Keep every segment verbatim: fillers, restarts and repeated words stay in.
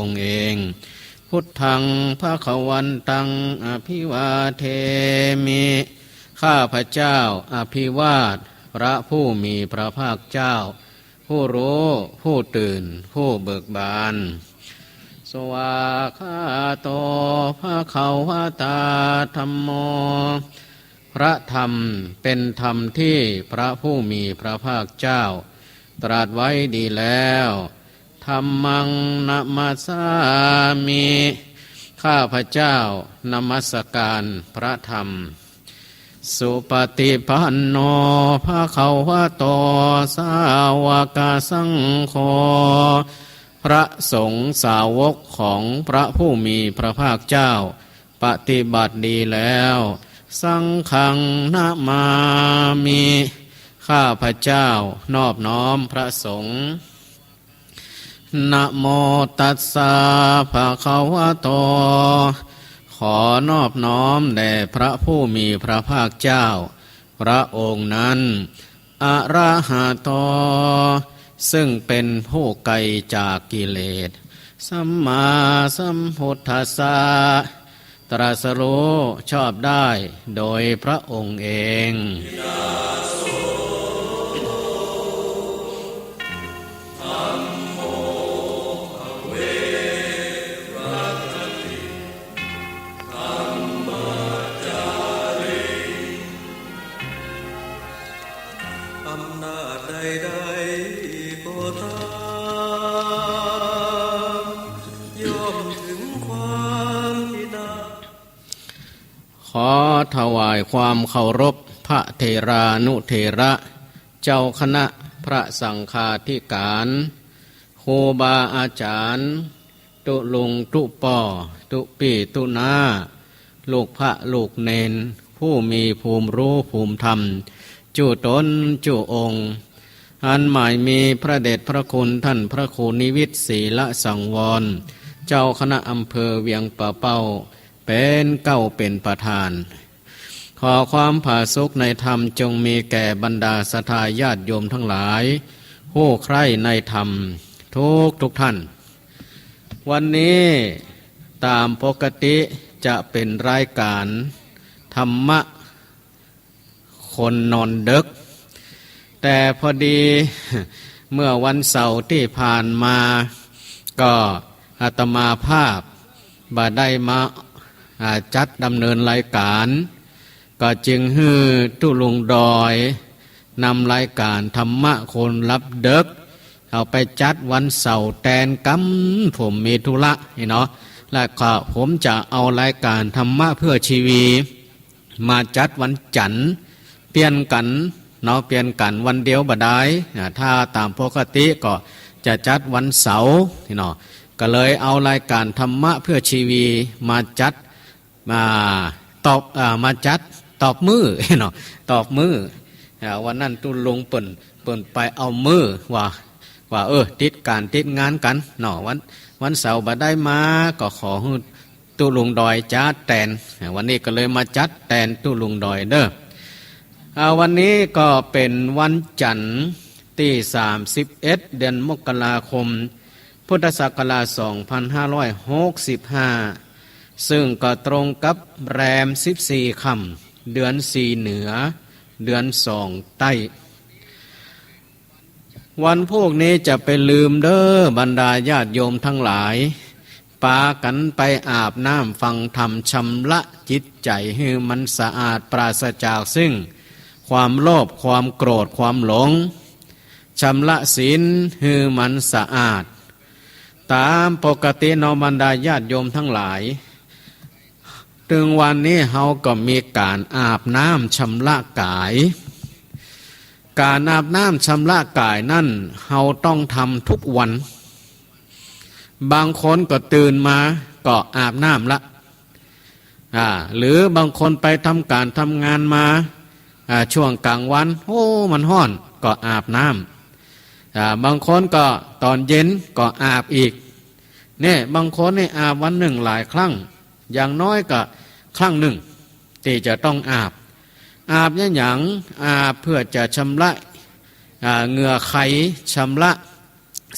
องค์เอง พุทธัง ภะคะวันตัง อะภิวาเทมิ ข้าพเจ้าอภิวาทพระผู้มีพระภาคเจ้า ผู้รู้ ผู้ตื่น ผู้เบิกบาน สวากขาโต ภะคะวะตา ธัมโม พระธรรมเป็นธรรมที่พระผู้มีพระภาคเจ้าตรัสไว้ดีแล้ว ธัมมัง นะมัสสามิ ข้าพเจ้านมัสการพระธรรม สุปฏิปันโน ภะคะวะโต สาวกสังโฆ พระสงฆ์สาวกของพระผู้มีพระภาคเจ้า ปฏิบัติดีแล้ว สังฆัง นะมามิ ข้าพเจ้านอบน้อมพระสงฆ์ นะโม ตัสสะ ภะคะวะโต ขอนอบน้อมแด่พระผู้มีพระภาคเจ้า พระองค์นั้น อะระหะโต ซึ่งเป็นผู้ไกลจากกิเลส สัมมาสัมพุทธัสสะ ตรัสรู้ชอบได้โดยพระองค์เอง อำนาจใดๆ ก็ตาม ย่อมถึงความพินาศ ขอถวายความเคารพพระเถรานุเถระ เจ้าคณะพระสังฆาธิการ ครูบาอาจารย์ ตุ๊ลุงตุ๊ป้อ ตุ๊ปี้ตุ๊น้า ลูกพระลูกเณร ผู้มีภูมิรู้ภูมิธรรม จุ๊ต๋นจุ๊องค์ อันหมายมีพระเดชพระคุณท่านพระครูนิวิต ศีลสังวร เจ้าคณะอำเภอเวียงป่าเป้า เป๋นเก๊าเป๋นประธาน ขอความผาสุกในธรรมจงมีแก่บรรดาศรัทธาญาติโยมทั้งหลาย ผู้ใคร่ในธรรมทุกทุกท่าน วันนี้ต๋ามปกติจะเป๋นรายการธรรมะคนนอนดึก แต่พอดีเมื่อวันเสาร์ตี้ผ่านมา ก็อาตมาภาพบ่ได้มา อ่า จัดดำเนินรายการ ก็จึงหื้อตุ๊ลุงดอยนำรายการธรรมะคนหลับดึก เอาไปจัดวันเสาร์แตนกำ ผมมีธุระนี่เนาะ แล้วก็ผมจะเอารายการธรรมะเพื่อชีวี มาจัดวันจันทร์ เปลี่ยนกั๋นเนาะ เปลี่ยนกั๋นวันเดียวบ่ได้ อ่า ถ้าต๋ามปกติก็จะจัดวันเสาร์นี่เนาะ ก็เลยเอารายการธรรมะเพื่อชีวีมาจัด มาตอบ อ่า มาจัดตอบมื้อเนาะ ตอบมื้อ อ่า วันนั้นตุ๊ลุงเปิ้น เปิ้นไปเอามื้อว่า ว่า เออ ติดก๋านติดงานกั๋นเนาะ วัน วันเสาร์บ่ได้มา ก็ขอหื้อ ตุ๊ลุงดอยจัดแตน วันนี้ก็เลยมาจัดแตนตุ๊ลุงดอยเด้อ อ่า วันนี้ก็เป๋นวันจันทร์ตี้สามสิบเอ็ด เดือนมกราคม พุทธศักราชสองพันห้าร้อยหกสิบห้า ซึ่งก็ตรงกับแรมสิบสี่ค่ำ เดือนสี่เหนือ เดือนสองใต้ วันพูกนี้จะไปลืมเด้อ บรรดาญาติโยมทั้งหลาย ปากั๋นไปอาบน้ำฟังธรรม ชำระจิตใจ๋หื้อมันสะอาดปราศจากซึ่งความโลภ ความโกรธ ความหลง ชำระศีลหื้อมันสะอาด ต๋ามปกติเนาะ บรรดาญาติโยมทั้งหลาย ตึงวันนี้เฮาก็มีก๋านอาบน้ำชำระก๋าย ก๋านอาบน้ำชำระก๋ายนั้น เฮาต้องทำทุกวัน บางคนก็ตื่นมาก็อาบน้ำละ อ่า หรือบางคนไปทำก๋านทำงานมา อ่า ช่วงก๋างวัน โอ้ มันฮ้อน ก็อาบน้ำ อ่า บางคนก็ต๋อนเย็นก็อาบอีก เนี่ย บางคนนี่อาบวันนึ่งหลายครั้ง อย่างน้อยก็ครั้งนึ่งตี้จะต้องอาบ อาบเยียะหยัง อาบเพื่อจะชำระ อ่า เหงื่อไข ชำระ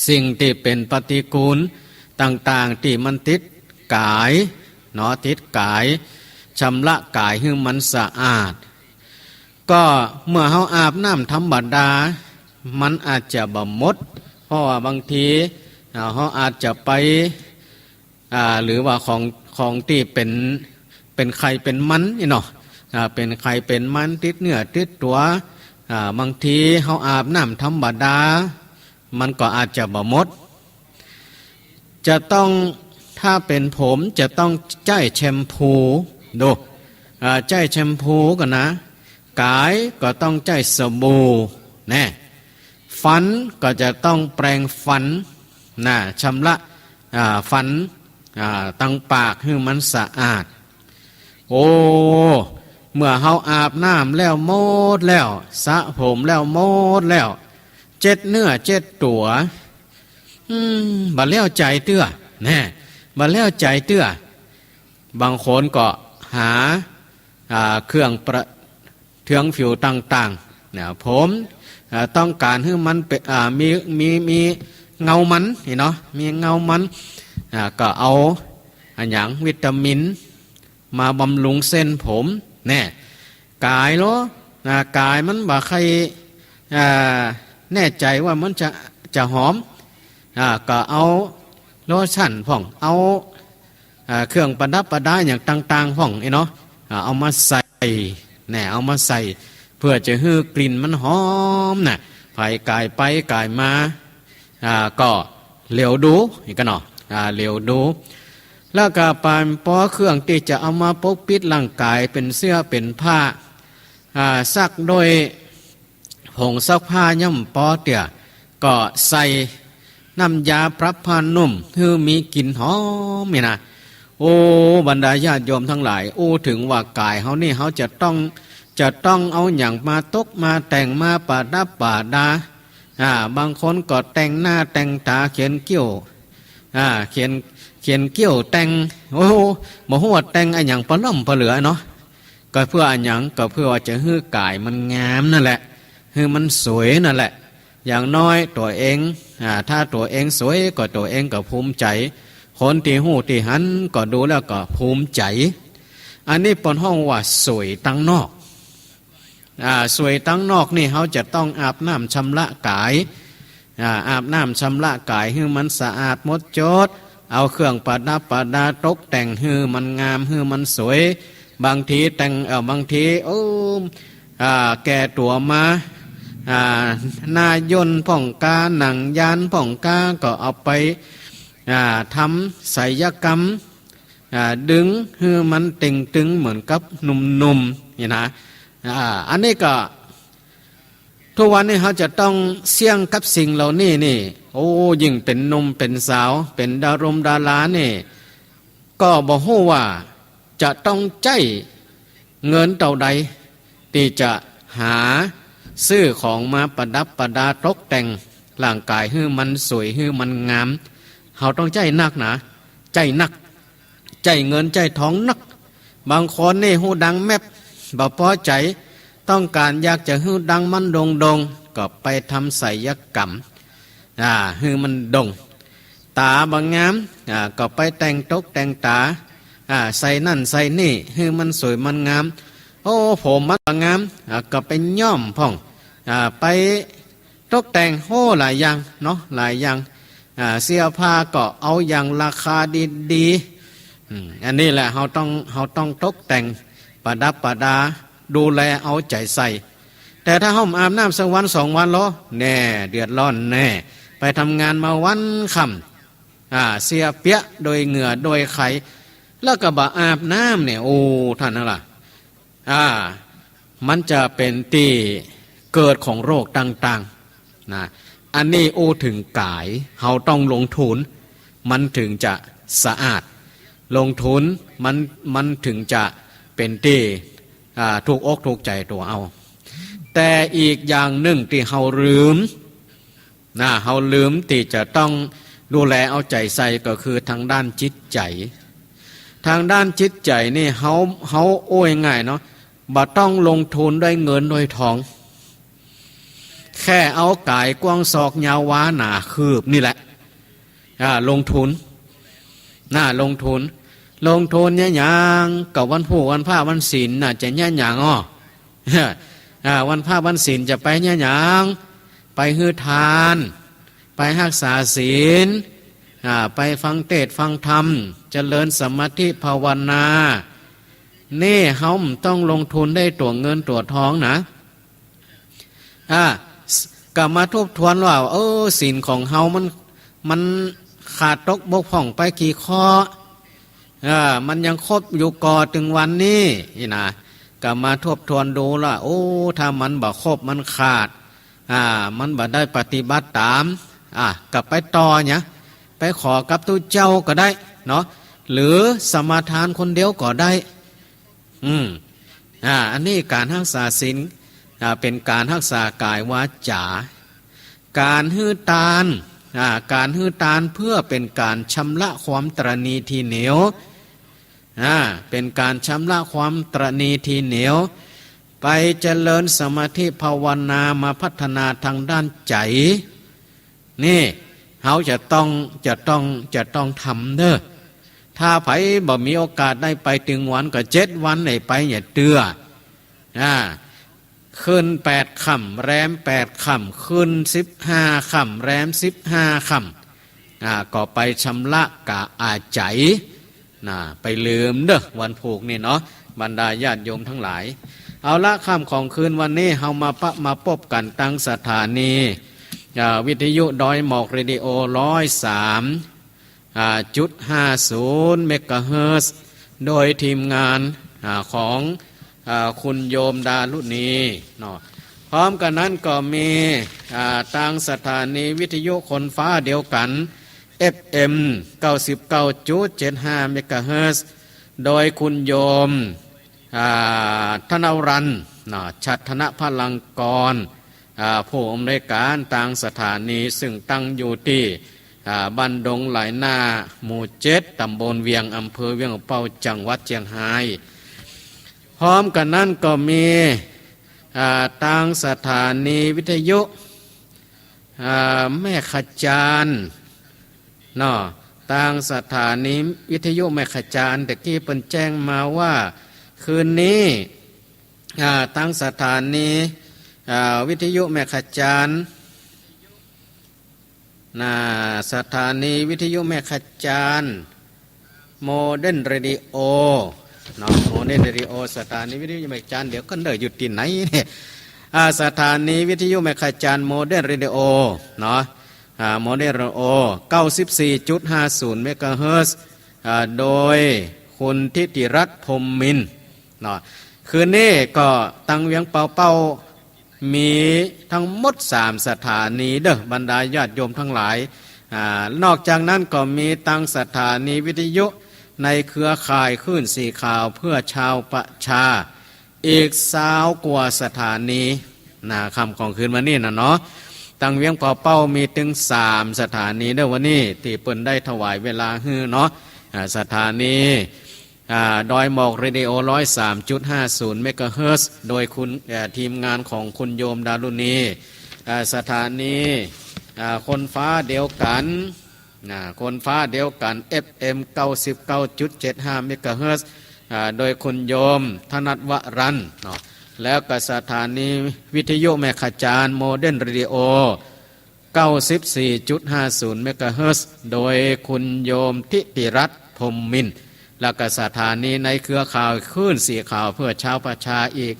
สิ่งตี้เป๋นปฏิกูล ต่างๆ ตี้มันติดก๋ายเนาะ ติดก๋าย ชำระก๋ายหื้อมันสะอาด ก็เมื่อเฮาอาบน้ำธรรมดา มันอาจจะบ่หมด เพราะว่าบางที อ่า เฮาอาจจะไป อ่า หรือว่าของ ของตี้เป๋น เป๋นใค่เป๋นมันนี่เนาะ อ่า เป๋นใค่เป๋นมันติดเนื้อติดตั๋ว อ่า บางทีเฮาอาบน้ำธรรมดา มันก็อาจจะบ่หมด จะต้อง ถ้าเป๋นผมจะต้องใจ๊แชมพู ดู อ่า ใจ๊แชมพูก่อนนะ ก๋ายก็ต้องใจ๊สบู่แน่ ฟันก็จะต้องแปรงฟันนะ ชำระ อ่า ฟัน อ่า ตังปากหื้อมันสะอาด โอ้ เมื่อเฮาอาบน้ำแล้วหมดแล้ว สระผมแล้วหมดแล้ว เจ็ดเนื้อเจ็ดตั๋ว อืม บ่แล้วใจ๋เตื้อ แน่ บ่แล้วใจ๋เตื้อ บางคนก็หา อ่า เครื่องประ เทืองผิวต่างๆ เนี่ย ผม อ่า ต้องก๋านหื้อมันเป๋น อ่า มี มี มีเงามันนี่เนาะ มีเงามัน อ่า ก็เอาอะหยัง วิตามินมาบำรุงเส้นผม แน่ ก๋ายลอ อ่า ก๋ายมันบ่ใค่ อ่า แน่ใจ๋ว่ามันจะ จะหอม อ่า ก็เอาโลชั่นพ่อง เอา อ่า เครื่องประดับประดาอย่างต่างๆ พ่อง ไอ้เนาะ อ่า เอามาใส่ แน่ เอามาใส่ เพื่อจะหื้อกลิ่นมันหอมน่ะ ใผก๋ายไปก๋ายมา อ่า ก็เหลียวดู นี่ก็เนาะ อ่า เหลียวดู แล้วก็ปานปอเครื่องตี้จะเอามาปกปิดร่างก๋าย เป๋นเสื้อเป๋นผ้า อ่า ซักโดย ผงซักผ้าย่อมปอเตื้อ ก็ใส่น้ำยาปรับผ้านุ่ม หื้อมีกลิ่นหอมนี่นะ โอ้ บรรดาญาติโยมตังหลาย อู้เถิงว่าก๋ายเฮานี่ เฮาจะต้อง จะต้องเอาหยังมาตกมาแต่ง มาประดับประดา อ่า บางคนก็แต่งหน้าแต่งต๋า เขียนคิ้ว อ่า เขียน เขียนคิ้วแต่ง โอ้ บ่ฮู้ว่าแต่งอะหยังปะล่อมปะเหลือเนาะ ก็เพื่ออะหยัง ก็เพื่อว่าจะหื้อก๋ายมันงามนั่นแหละ หื้อมันสวยนั่นแหละ อย่างน้อยตั๋วเอง อ่า ถ้าตั๋วเองสวยก็ตั๋วเองก็ภูมิใจ๋ คนตี้ฮู้ตี้หันก็ดูแล้วก็ภูมิใจ๋ อันนี้เปิ้นฮ้องว่าสวยตังนอก อ่า สวยตังนอกนี่เฮาจะต้องอาบน้ำชำระก๋าย อ่า อาบน้ำชำระก๋ายหื้อมันสะอาดหมดจด เอาเครื่องประดับประดาตกแต่งหื้อมันงามหื้อมันสวย บางทีแต่ง เอ่อ บางที โอ้ อ่า แก่ตั๋วมา อ่า หน้าย่นพ่องกา หนังยานพ่องกา ก็เอาไป อ่า ทำศัลยกรรม อ่า ดึงหื้อมันเต่งตึงเหมือนกับหนุ่มๆ นี่นะ อ่า อันนี้ก็ ทุกวันนี้เฮาจะต้องเสี่ยงกับสิ่งเหล่านี้นี่ โอ้ ยิ่งเป๋นหนุ่มเป๋นสาว เป๋นดารงดารานี่ ก็บ่ฮู้ว่าจะต้องใจ๊เงินเต้าใด ตี้จะหาซื้อของมาประดับประดาตกแต่งร่างก๋ายหื้อมันสวยหื้อมันงาม เฮาต้องใจ๊นักนะ ใจ๊นัก ใจ๊เงินใจ๊ทองนัก บางคนนี่ฮู้ดังแมบ บ่ปอใจ๋ ต้องก๋านอยากจะหื้อดังมันโด่งๆ ก็ไปทำศัลยกรรม อ่า หื้อมันโด่ง ต๋าบ่งาม อ่า ก็ไปแต่งตกแต่งต๋า อ่า ใส่นั่นใส่นี่ หื้อมันสวยมันงาม โอ้ ผมมันบ่งาม อ่า ก็ไปย้อมพ่อง อ่า ไป ตกแต่ง โอ้ หลายอย่างเนาะ หลายอย่าง อ่า เสื้อผ้าก็เอาอย่างราคาดีๆ อืม อันนี้แหละ เฮาต้อง เฮาต้องตกแต่ง ประดับประดา ดูแลเอาใจ๋ใส่ แต่ถ้าเฮาบ่อาบน้ำสักวันสองวันลอ แน่ เดือดร้อนแน่ ไปทำงานมาวันค่ำ อ่า เสียเปียะโดยเหงื่อโดยไข แล้วก็บ่อาบน้ำเนี่ย โอ้ ท่านนั้นล่ะ อ่า มันจะเป๋นตี้เกิดของโรคต่างๆ นะ อันนี้อู้เถิงก๋าย เฮาต้องลงทุน มันเถิงจะสะอาด ลงทุน มัน มันเถิงจะเป๋นตี้ อ่า ถูกอกถูกใจ๋ตั๋วเอา แต่อีกอย่างนึ่งตี้เฮาลืม นะ เฮาลืมตี้จะต้องดูแลเอาใจ๋ใส่ก็คือตางด้านจิตใจ๋ ตางด้านจิตใจ๋นี่เฮา เฮาอู้ง่ายๆ เนาะ บ่ต้องลงทุนด้วยเงินด้วยทอง แค่เอาก๋ายกว้างศอกยาววาหนาคืบนี่แหละ อ่า ลงทุน น่า ลงทุน ลงทุนเยียะหยัง ก็วันพูกวันพระวันศีลน่ะ จะเยียะหยังอ้อ อ่า วันพระวันศีลจะไปเยียะหยัง ไปหื้อทาน ไปฮักษาศีล อ่า ไปฟังเตสน์ฟังธรรม เจริญสมาธิภาวนา นี่เฮาบ่ต้องลงทุนได้ตั๋วเงินตั๋วทองนะ อ่า ก็มาทบทวนว่า เออ ศีลของเฮามัน มันขาดตกบกพร่องไปกี่ข้อ เออ มันยังครบอยู่ก่อเถิงวันนี้ นี่นะ ก็มาทบทวนดูละ โอ้ ถ้ามันบ่ครบมันขาด อ่า มันบ่ได้ปฏิบัติต๋าม อ่า ก็ไปต่อเนี่ย ไปขอกับตุ๊เจ้าก็ได้เนาะ หรือสมาทานคนเดียวก็ได้ อืม อ่า อันนี้ก๋านฮักษาศีล อ่า เป๋นก๋านฮักษากายวาจ๋า ก๋านหื้อตาน อ่า ก๋านหื้อตานเพื่อเป๋นก๋านชำระความตระหนี่ถี่เหนียว อ่า เป๋นก๋านชำระความตระหนี่ถี่เหนียว ไปเจริญสมาธิภาวนามาพัฒนาตางด้านใจ๋ นี่ เฮาจะต้อง จะต้อง จะต้องทำเน่อ ถ้าใผบ่มีโอกาสได้ไปเถิงวันก็เจ็ดวันได้ไปอย่าเตื้อ อ่า ขึ้นแปดค่ำ แรมแปดค่ำ ขึ้นสิบห้าค่ำ แรมสิบห้าค่ำ อ่า ก็ไปชำระก๋าอาใจ๋ น่ะ ไปลืมเน่อ วันพูกนี่เนาะ บรรดาญาติโยมตังหลาย เอาละ ค่ำของคืนวันนี้ เฮามาปะมาปบกั๋นตางสถานี อ่า วิทยุดอยหมอกเรดิโอ ร้อยสาม อ่า จุดห้าศูนย์ เมกะเฮิรตซ์ โดยทีมงาน อ่า ของ อ่า คุณโยมดารุณี เนาะ พร้อมกั๋นนั้นก็มี อ่า ตางสถานีวิทยุคนฟ้าเดียวกั๋น เอฟเอ็ม เก้าสิบเก้าจุดเจ็ดห้า เมกะเฮิรตซ์ โดยคุณโยม อ่า ธนรัน เนาะ ชัดธนพลังกร อ่า ผู้อำนวยก๋านตางสถานี ซึ่งตั้งอยู่ตี้ อ่า บ้านดงหลายหน้า หมู่เจ็ด ต๋ำบลเวียง อำเภอเวียงป่าเป้า จังหวัดเจียงฮาย พร้อมกั๋นนั้นก็มี อ่า ตางสถานีวิทยุ อ่า แม่ขจาน เนาะ ตางสถานีวิทยุแม่ขจาน ตะกี้เปิ้นแจ้งมาว่า คืนนี้ อ่า ตางสถานี อ่า วิทยุแม่ขจาน น่ะ สถานีวิทยุแม่ขจาน โมเดิร์นเรดิโอ เนาะ โมเดิร์นเรดิโอ สถานีวิทยุแม่ขจาน เดี๋ยวก่อนเน่อ อยู่ตี้ไหนเนี่ย อ่า สถานีวิทยุแม่ขจาน โมเดิร์นเรดิโอ เนาะ อ่า โมเดิร์นเรดิโอ เก้าสิบสี่จุดห้าศูนย์ เมกะเฮิรตซ์ อ่า โดยคุณทิติรัตน์ พรหมมินทร์ เนาะ คืนนี้ก็ตางเวียงป่าเป้า มีตังหมดสามสถานีเน่อ บรรดาญาติโยมตังหลาย อ่า นอกจากนั้นก็มีตางสถานีวิทยุในเครือข่ายคลื่นสีขาวเพื่อชาวประชา อีกซาวกว่าสถานี น่ะ ค่ำของคืนวันนี้น่ะเนาะ ตางเวียงป่าเป้ามีเถิงสามสถานีเน่อ วันนี้ตี้เปิ้นได้ถวายเวลาหื้อเนาะ อ่า สถานี อ่า ดอยหมอกเรดิโอ ร้อยสามจุดห้าศูนย์ เมกะเฮิรตซ์ โดยคุณ เอ่อ ทีมงานของคุณโยมดารุณี อ่า สถานี อ่า คนฟ้าเดียวกั๋น น่ะ คนฟ้าเดียวกั๋น เอฟเอ็ม เก้าสิบเก้าจุดเจ็ดห้า เมกะเฮิรตซ์ อ่า โดยคุณโยมธนัทวรันทร์ เนาะ แล้วก็สถานีวิทยุแม่ขจาน โมเดิร์นเรดิโอ เก้าสิบสี่จุดห้าศูนย์ เมกะเฮิรตซ์ โดยคุณโยมทิติรัตน์ พรหมมินทร์ แล้วก็สถานีในเครือข่ายคลื่นสีขาวเพื่อชาวประชาอีก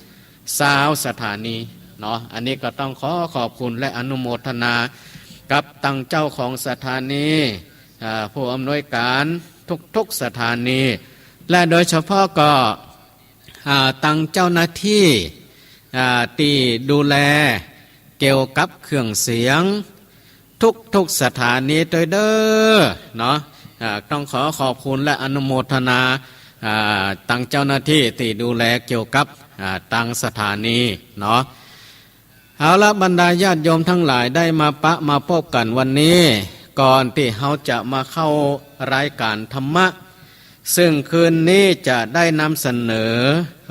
ซาวสถานีเนาะ อันนี้ก็ต้องขอขอบคุณและอนุโมทนากับตางเจ้าของสถานี อ่า ผู้อำนวยก๋านทุกๆสถานี และโดยเฉพาะก็ อ่า ตางเจ้าหน้าตี้ อ่า ตี้ดูแลเกี่ยวกับเครื่องเสียงทุกๆสถานีตวยเน่อ เนาะ อ่า ต้องขอขอบคุณและอนุโมทนา อ่า ตางเจ้าหน้าตี้ตี้ดูแลเกี่ยวกับ อ่า ตางสถานีเนาะ เอาละ บรรดาญาติโยมตังหลาย ได้มาปะมาปบกั๋นวันนี้ ก่อนตี้เฮาจะมาเข้ารายก๋านธรรมะ ซึ่งคืนนี้จะได้นำเสนอ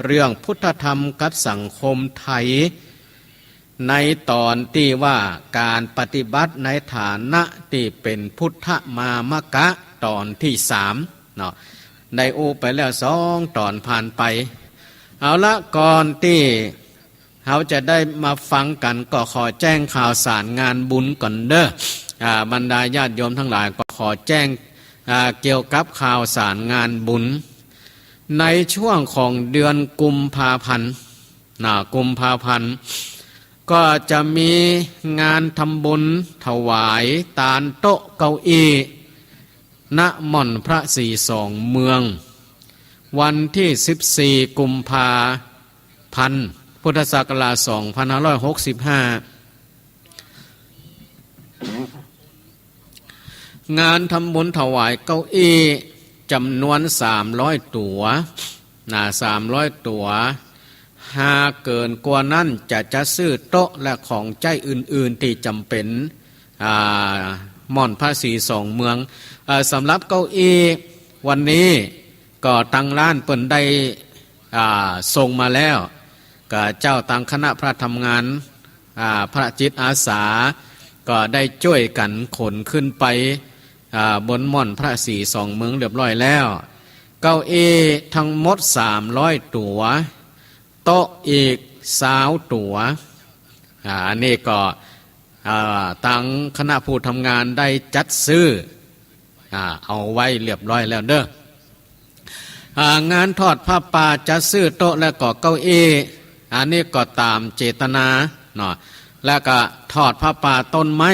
เรื่องพุทธธรรมกับสังคมไทย ในต๋อนตี้ว่าก๋านปฏิบัติในฐานะตี้เป๋นพุทธมามกะต๋อนตี้สามเนาะ ได้อู้ไปแล้วสองต๋อนผ่านไป เอาละ ก่อนตี้เฮาจะได้มาฟังกั๋น ก็ขอแจ้งข่าวสารงานบุญก่อนเด้อ อ่า บรรดาญาติโยมตังหลาย ก็ขอแจ้ง อ่า เกี่ยวกับข่าวสารงานบุญ ในช่วงของเดือนกุมภาพันธ์ นะ กุมภาพันธ์ ก็จะมีงานทำบุญถวายตานโต๊ะเก้าอี้ ณ ม่อนพระศรีสองเมือง วันตี้สิบสี่กุมภาพันธ์ พุทธศักราชสองพันห้าร้อยหกสิบห้า งานทำบุญถวายเก้าอี้จ๋ำนวนสามร้อยตั๋ว นะ สามร้อยตั๋ว หากเกินกว่านั้นจะจัดซื้อโต๊ะและของใจ๊อื่นๆ ตี้จ๋ำเป๋น อ่า ม่อนพระศรีสองเมือง เอ่อ สำหรับเก้าอี้วันนี้ก็ตังร้านเปิ้นได้ อ่า ส่งมาแล้ว ก็เจ้าตังคณะพระทำงาน อ่า พระจิตอาสา ก็ได้จ้วยกั๋นขนขึ้นไป อ่า บนม่อนพระศรีสองเมืองเรียบร้อยแล้ว เก้าอี้ทั้งหมดสามร้อยตั๋ว โต๊ะอีกซาวตั๋ว อ่า อันนี้ก็ อ่า ตังคณะผู้ทำงานได้จัดซื้อ อ่า เอาไว้เรียบร้อยแล้วเด้อ อ่า งานทอดผ้าป่าจัดซื้อโต๊ะและก็เก้าอี้ อันนี้ก็ต๋ามเจตนาเนาะ แล้วก็ทอดผ้าป่าต้นไม้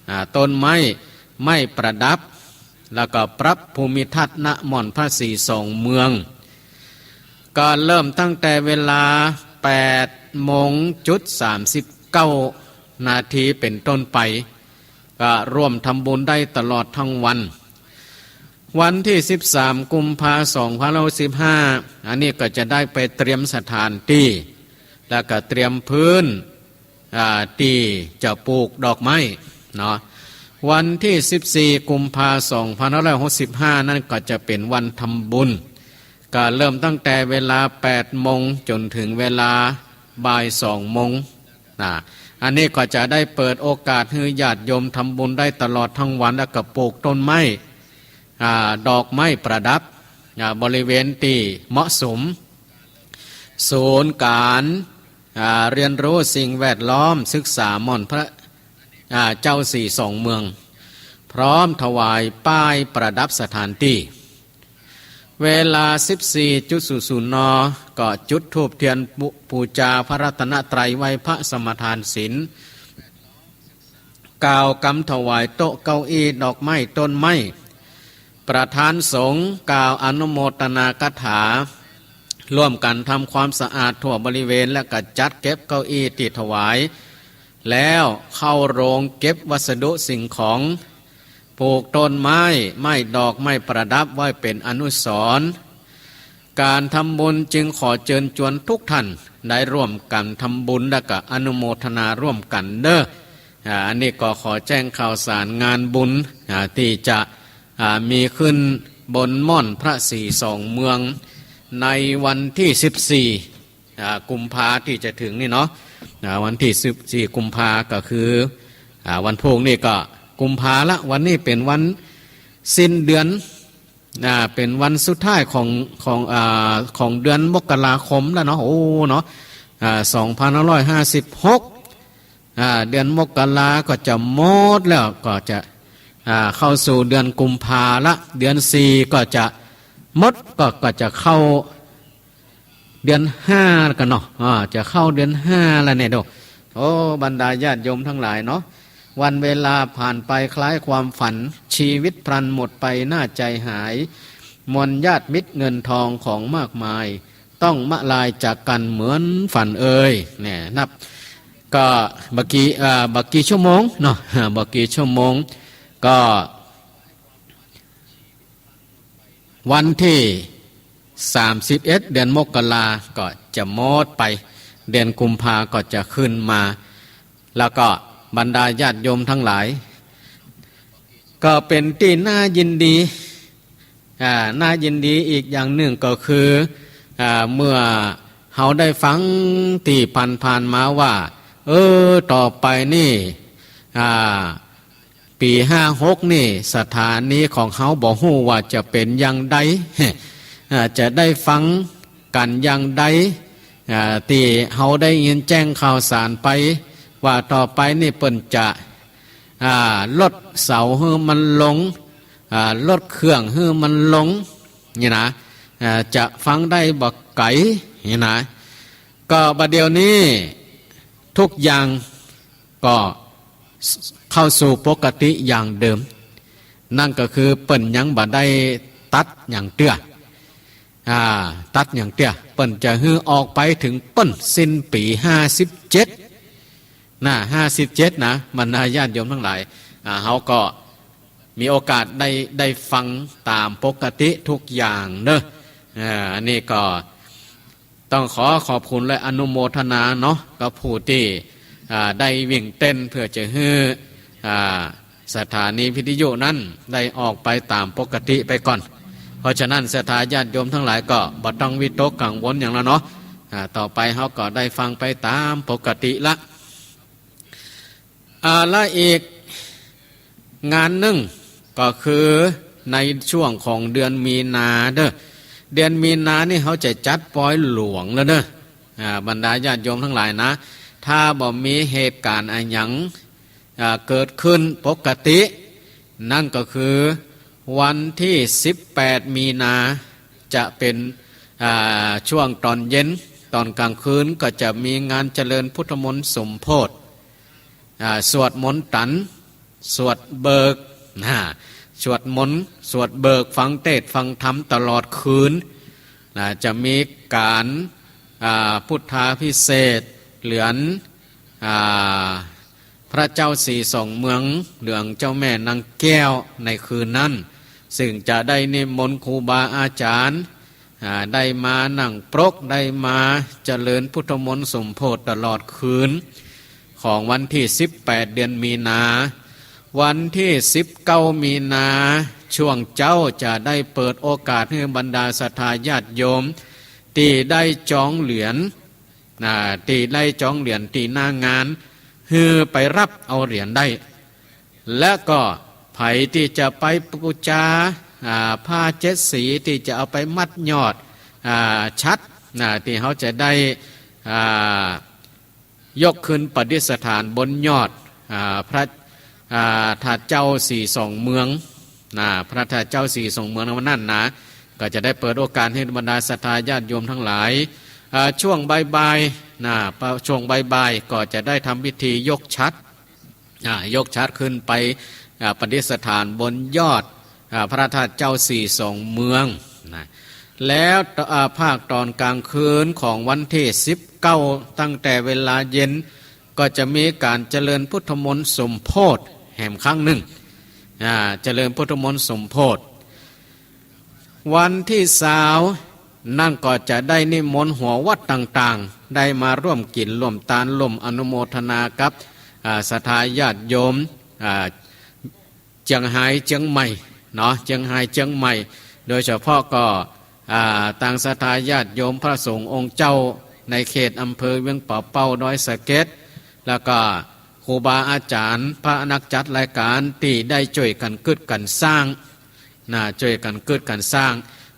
อ่า ต้นไม้ ไม้ประดับ แล้วก็ปรับภูมิทัศน์ ณ ม่อนพระศรีสองเมือง ก็เริ่มตั้งแต่เวลาแปดโมงจุดสามสิบเก้านาทีเป๋นต้นไป ก็ร่วมทำบุญได้ตลอดทั้งวัน วันตี้สิบสามกุมภาสองพันห้าร้อยหกสิบห้า อันนี้ก็จะได้ไปเตรียมสถานตี้ แล้วก็เตรียมพื้น อ่า ตี้จะปลูกดอกไม้เนาะ วันตี้สิบสี่กุมภาสองพันห้าร้อยหกสิบห้านั้นก็จะเป๋นวันทำบุญ ก็เริ่มตั้งแต่เวลาแปดโมงจ๋นถึงเวลาบ่ายสองโมงนะ อันนี้ก็จะได้เปิดโอกาสหื้อญาติโยมทำบุญได้ตลอดทั้งวัน แล้วก็ปลูกต้นไม้ อ่า ดอกไม้ประดับ อ่า บริเวณตี้เหมาะสม ศูนย์ก๋าน อ่า เรียนรู้สิ่งแวดล้อม ศึกษาม่อนพระ อ่า เจ้าศรีสองเมือง พร้อมถวายป้ายประดับสถานตี้ เวลาสิบสี่จุดศูนย์ศูนย์ น. ก็จุดธูปเตียนปู ปู๋จาพระรัตนตรัย ไหว้พระสมาทานศีล กล่าวกำถวายโต๊ะเก้าอี้ดอกไม้ต้นไม้ ประธานสงฆ์กล่าวอนุโมทนาคาถา ร่วมกั๋นทำความสะอาดทั่วบริเวณ และก็จัดเก็บเก้าอี้ตี้ถวาย แล้วเข้าโรงเก็บวัสดุสิ่งของ ปลูกต้นไม้ ไม้ดอก ไม้ประดับไว้เป๋นอนุสรณ์ ก๋านทำบุญจึงขอเจิญจวนทุกท่านได้ร่วมกั๋นทำบุญและก็อนุโมทนาร่วมกั๋นเด้อ อ่า อันนี้ก็ขอแจ้งข่าวสารงานบุญ อ่า ตี้จะ อ่า มีขึ้นบนม่อนพระศรีสองเมือง ในวันตี้สิบสี่ อ่า กุมภาตี้จะถึงนี่เนาะ อ่า วันตี้สิบสี่กุมภาก็คือ อ่า วันพูกนี่ก็กุมภาละ วันนี้เป๋นวันสิ้นเดือน อ่า เป๋นวันสุดท้ายของ ของ อ่า ของเดือนมกราคมแล้วเนาะ โอ้ เนาะ อ่า สองพันห้าร้อยห้าสิบหก อ่า เดือนมกราก็จะหมดแล้ว ก็จะ อ่า เข้าสู่เดือนกุมภาละ เดือนสี่ก็จะหมด ก็ ก็จะเข้า เดือนห้ากั๋นเนาะ อ่า จะเข้าเดือนห้าแล้วเนี่ย โด โอ้ บรรดาญาติโยมทั้งหลายเนาะ วันเวลาผ่านไปคล้ายความฝัน ชีวิตพลันหมดไปน่าใจหาย มวลญาติมิตรเงินทองของมากมาย ต้องมะลายจากกั๋นเหมือนฝันเอย เนี่ย นับ ก็บ่กี่ อ่า บ่กี่ชั่วโมงเนาะ บ่กี่ชั่วโมง ก็ วันตี้สามสิบเอ็ด เดือนมกราก็จะหมดไป เดือนกุมภาก็จะขึ้นมา แล้วก็บรรดาญาติโยมทั้งหลาย ก็เป๋นตี้น่ายินดี อ่า น่ายินดีอีกอย่างนึ่งก็คือ อ่า เมื่อเฮาได้ฟังตี้ผ่านๆ มาว่า เออ ต่อไปนี่ อ่า ปี๋ห้าหกนี่ สถานีของเฮาบ่ฮู้ว่าจะเป๋นอย่างใด อ่า จะได้ฟังกั๋นอย่างใด อ่า ตี้เฮาได้ยินแจ้งข่าวสารไป ว่าต่อไปนี่เปิ้นจะ อ่า ลดเสาหื้อมันลง อ่า ลดเครื่องหื้อมันลง นี่นะ อ่า จะฟังได้บ่ไก๋ นี่นะ ก็บ่าเดี่ยวนี้ทุกอย่างก็เข้าสู่ปกติอย่างเดิม นั่นก็คือเปิ้นยังบ่ได้ตัดหยังเตื้อ อ่า ตัดหยังเตื้อ เปิ้นจะหื้อออกไปเถิงป้นสิ้นปี๋ห้าสิบเจ็ด นะ ห้าสิบเจ็ด นะ บรรดาญาติโยมตังหลาย อ่า เฮาก็มีโอกาสได้ ได้ฟังต๋ามปกติทุกอย่างเนาะ อ่า อันนี้ก็ต้องขอขอบคุณและอนุโมทนาเนาะ กับผู้ตี้ อ่า ได้วิ่งเต้นเพื่อจะหื้อ อ่า สถานีวิทยุนั้นได้ออกไปต๋ามปกติไปก่อน เพราะฉะนั้นศรัทธาญาติโยมตังหลายก็บ่ต้องวิตกกังวลหยังแล้วเนาะ อ่า ต่อไปเฮาก็ได้ฟังไปต๋ามปกติละ อ่า และอีกงานนึ่งก็คือในช่วงของเดือนมีนาเนาะ เดือนมีนานี่เฮาจะจัดปอยหลวงแล้วเนาะ อ่า บรรดาญาติโยมตังหลายนะ ถ้าบ่มีเหตุก๋ารณ์อะหยัง อ่า เกิดขึ้นปกติ นั่นก็คือวันตี้สิบแปดมีนา จะเป๋น อ่า ช่วงต๋อนเย็น ต๋อนก๋างคืนก็จะมีงานเจริญพุทธมนต์สมโภช อ่า สวดมนต์ตัน สวดเบิก นะ สวดมนต์ สวดเบิก ฟังเตสน์ ฟังธรรมตลอดคืน นะ จะมีก๋าน อ่า พุทธาภิเษก เหลือง อ่า พระเจ้าสีสองเมือง เหลืองเจ้าแม่นางแก้วในคืนนั้น ซึ่งจะได้นิมนต์ครูบาอาจ๋ารย์ อ่า ได้มานั่งปรก ได้มาเจริญพุทธมนต์สมโภชตลอดคืน ของวันตี้สิบแปดเดือนมีนา วันตี้สิบเก้ามีนา ช่วงเจ๊าจะได้เปิดโอกาสหื้อบรรดาศรัทธาญาติโยม ตี้ได้จองเหรียญ อ่า ตี้ได้จองเหรียญตี้หน้างาน หื้อไปฮับเอาเหรียญได้ และก็ใผตี้จะไปปู๋จา อ่า ผ้าเจ็ดสีตี้จะเอาไปมัดยอด อ่า ฉัตร นะ ตี้เฮาจะได้ อ่า ยกขึ้นประดิษฐานบนยอด อ่า พระ อ่า ธาตุเจ้าสีสองเมือง นะ พระธาตุเจ้าสีสองเมืองในวันนั้นนะ ก็จะได้เปิดโอกาสหื้อบรรดาศรัทธาญาติโยมตังหลาย อ่า ช่วงบ่ายๆ นะ ช่วงบ่ายๆ ก็จะได้ทำพิธียกฉัตร อ่า ยกฉัตรขึ้นไป อ่า ประดิษฐานบนยอด อ่า พระธาตุเจ้าสีสองเมือง นะ แล้ว อ่า ภาคต๋อนก๋างคืนของวันตี้สิบเก้า ตั้งแต่เวลาเย็น ก็จะมีก๋านเจริญพุทธมนต์สมโภชแหมครั้งนึ่ง อ่า เจริญพุทธมนต์สมโภช วันตี้ซาว นั่นก็จะได้นิมนต์หัววัดต่างๆ ได้มาร่วมกิ๋นร่วมตานร่วมอนุโมทนากับ อ่า ศรัทธาญาติโยม อ่า เจียงฮายเจียงใหม่เนาะ เจียงฮายเจียงใหม่ โดยเฉพาะก็ อ่า ตางศรัทธาญาติโยมพระสงฆ์องค์เจ้าในเขตอำเภอเวียงป่าเป้าดอยสะเก็ด แล้วก็ครูบาอาจ๋ารย์พระนักจัดรายก๋านตี้ได้จ้วยกั๋นกึ๊ดกั๋นสร้าง นะ จ้วยกั๋นกึ๊ดกั๋นสร้าง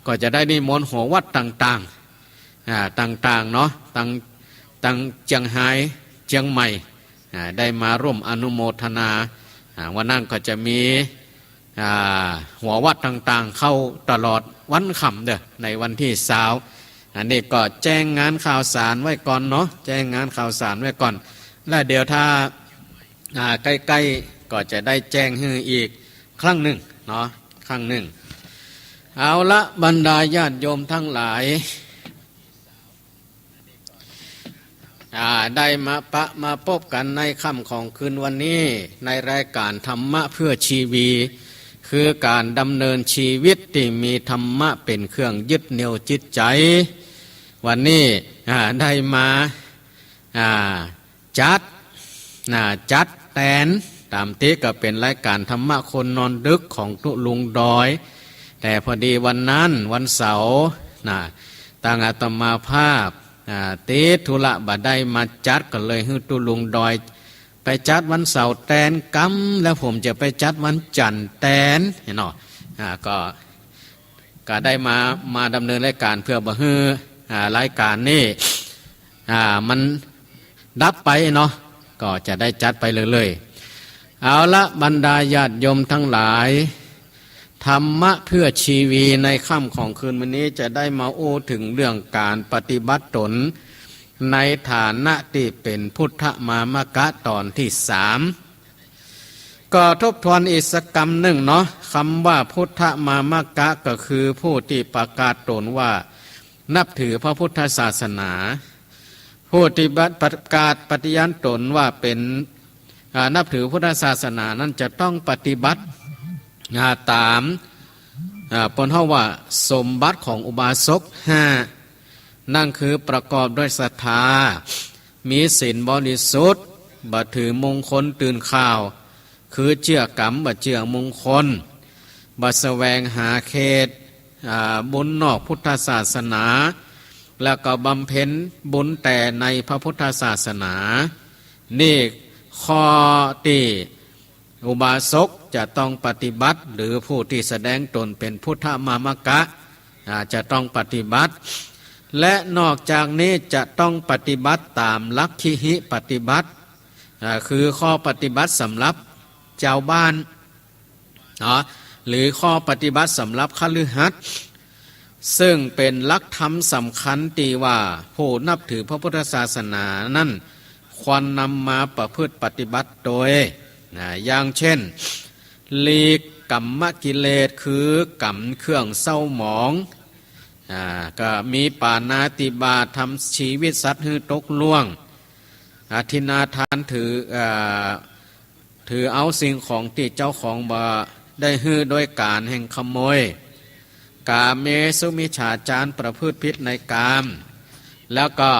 ก็จะได้นิมนต์หัววัดต่างๆ อ่า ต่างๆ เนาะ ตัง ตังเจียงฮายเจียงใหม่ อ่า ได้มาร่วมอนุโมทนา อ่า วันนั้นก็จะมี อ่า หัววัดต่างๆ เข้าตลอดวันค่ำเด้อ ในวันตี้ซาว อันนี้ก็แจ้งงานข่าวสารไว้ก่อนเนาะ แจ้งงานข่าวสารไว้ก่อน แล้วเดี๋ยวถ้า อ่า ใก้ๆ ก็จะได้แจ้งหื้ออีกครั้งนึ่งเนาะ ครั้งนึ่ง เอาละ บรรดาญาติโยมตังหลาย อ่า ได้มาปะมาปบกั๋นในค่ำของคืนวันนี้ ในรายก๋านธรรมะเพื่อชีวี คือก๋านดำเนินชีวิตตี้มีธรรมะเป๋นเครื่องยึดเหนี่ยวจิตใจ๋ วันนี้ อ่า ได้มา อ่า จัด นะ จัดแตน ต๋ามตี้ก็เป๋นรายก๋านธรรมะคนนอนดึกของตุ๊ลุงดอย แต่พอดีวันนั้นวันเสาร์ นะ ตางอาตมาภาพ อ่า ติดธุระบ่ได้มาจัด ก็เลยหื้อตุ๊ลุงดอยไปจัดวันเสาร์แตนกำ แล้วผมจะไปจัดวันจันทร์แตน เนาะ อ่า ก็ ก็ได้มา มาดำเนินรายการเพื่อบ่หื้อ อ่า รายการนี้ อ่า มันดับไปเนาะ ก็จะได้จัดไปเรื่อยๆ เอาละ บรรดาญาติโยมทั้งหลาย ธรรมะเพื่อชีวีในค่ำของคืนวันนี้จะได้มาอู้ถึงเรื่องการปฏิบัติตนในฐานะตี้เป๋นพุทธมามกะตอนตี้สาม ก็ทบทวนอีกสักกำนึ่งเนาะ กำว่าพุทธมามกะก็คือผู้ตี้ประกาศตนว่านับถือพระพุทธศาสนา ผู้ตี้ประกาศปฏิญาณตนว่าเป๋น อ่า นับถือพุทธศาสนานั้นจะต้องปฏิบัติ อ่า ต๋าม อ่า เปิ้นฮ้องว่าสมบัติของอุบาสกห้า นั่นคือประกอบด้วยศรัทธา มีศีลบริสุทธิ์ บ่ถือมงคลตื่นข่าว คือเจื้อกำบ่เจื้อมงคล บ่แสวงหาเขต อ่า บุญนอกพุทธศาสนา แล้วก็บำเพ็ญบุญแต่ในพระพุทธศาสนา นี่ข้อตี้อุบาสกจะต้องปฏิบัติ หรือผู้ตี้แสดงตนเป๋นพุทธมามกะ อ่า จะต้องปฏิบัติ และนอกจากนี้จะต้องปฏิบัติต๋ามลักขิปฏิบัติ อ่า คือข้อปฏิบัติสำหรับจาวบ้าน เนาะ หรือข้อปฏิบัติสำหรับคฤหัสถ์ ซึ่งเป๋นหลักธรรมสำคัญตี้ว่าผู้นับถือพระพุทธศาสนานั้นควรนำมาประพฤติปฏิบัติโดย นะ อย่างเช่น หลีกกามกิเลส คือกำเครื่องเศร้าหมอง อ่า ก็มีปาณาติบาต ทำชีวิตสัตว์หื้อตกล่วง อทินนาทาน ถือ อ่า ถือเอาสิ่งของตี้เจ้าของบ่ได้หื้อโดยก๋านแห่งขโมย กาเมสุมิจฉาจาร ประพฤติผิดในกาม แล้วก็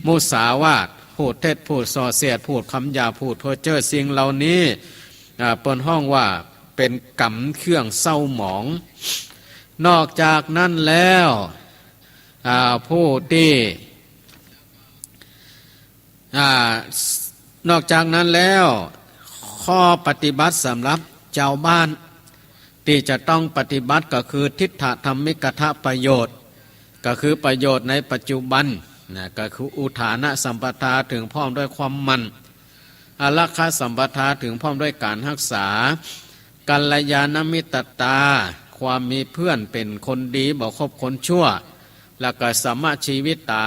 มุสาวาท พูดเท็จ พูดส่อเสียด พูดคำหยาบ พูดเพ้อเจ้อ สิ่งเหล่านี้ อ่า เปิ้นฮ้องว่าเป๋นกำเครื่องเศร้าหมอง นอกจากนั้นแล้ว อ่า ผู้ตี้ อ่า นอกจากนั้นแล้ว ข้อปฏิบัติสำหรับจาวบ้านตี้จะต้องปฏิบัติก็คือ ทิฏฐธรรมิกถประโยชน์ ก็คือประโยชน์ในปัจจุบัน นะ ก็คืออุทานะสัมปทา เถิงพร้อมด้วยความหมั่น อารักขสัมปทา เถิงพร้อมด้วยก๋านฮักษา กัลยาณมิตตา ความมีเพื่อนเป๋นคนดี บ่คบคนชั่ว แล้วก็สัมมชีวิตตา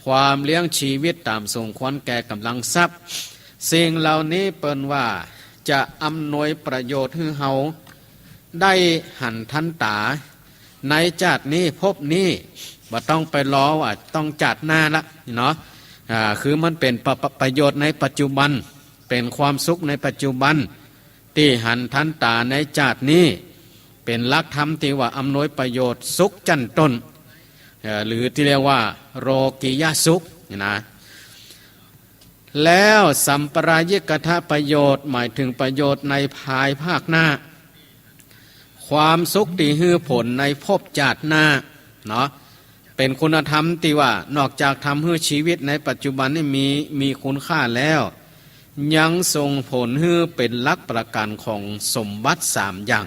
ความเลี้ยงชีวิตต๋ามสมควรแก่ก๋ำลังทรัพย์ สิ่งเหล่านี้เปิ้นว่าจะอำนวยประโยชน์หื้อเฮาได้หันทันต๋า ในจาตินี้ภพนี้ บ่ต้องไปรอว่าต้องจาติหน้าละเนาะ อ่า คือมันเป๋นประ ประ ประโยชน์ในปัจจุบัน เป๋นความสุขในปัจจุบัน ตี้หันทันต๋าในจาตินี้ เป๋นหลักธรรมตี้ว่าอำนวยประโยชน์สุขจั้นต้น เอ่อ หรือตี้เรียกว่าโลกิยสุขนี่นะ แล้วสัมปรายิกถประโยชน์ หมายเถิงประโยชน์ในภายภาคหน้า ความสุขตี้หื้อผลในภพจาติหน้าเนาะ เป๋นคุณธรรมตี้ว่านอกจากทำหื้อชีวิตในปัจจุบันนี้มี มีคุณค่าแล้ว ยังส่งผลหื้อเป๋นหลักประกัญของสมบัติสามอย่าง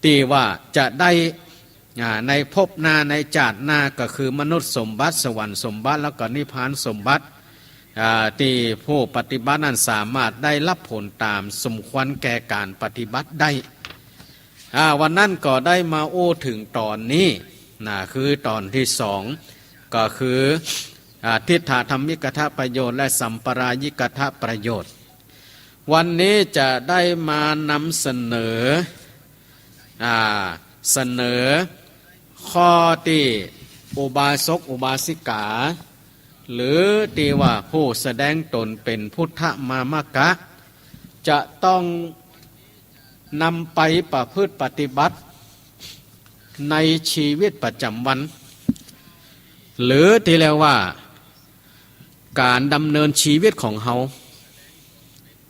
ตี้ว่าจะได้ อ่า ในภพหน้า ในจาติหน้า ก็คือมนุษย์สมบัติ สวรรค์สมบัติ แล้วก็นิพพานสมบัติ อ่า ตี้ผู้ปฏิบัตินั้นสามารถได้รับผลต๋ามสมควรแก่ก๋านปฏิบัติได้ อ่า วันนั้นก็ได้มาอู้เถิงต๋อนนี้นะ คือต๋อนตี้สอง ก็คือ อ่า ทิฏฐธรรมิกถประโยชน์ และสัมปรายิกถประโยชน์ วันนี้จะได้มานำเสนอ อ่า เสนอข้อตี้อุบาสกอุบาสิกา หรือตี้ว่าผู้แสดงตนเป๋นพุทธมามกะ จะต้องนำไปประพฤติปฏิบัติในชีวิตประจ๋ำวัน หรือตี้เรียกว่าก๋านดำเนินชีวิตของเฮา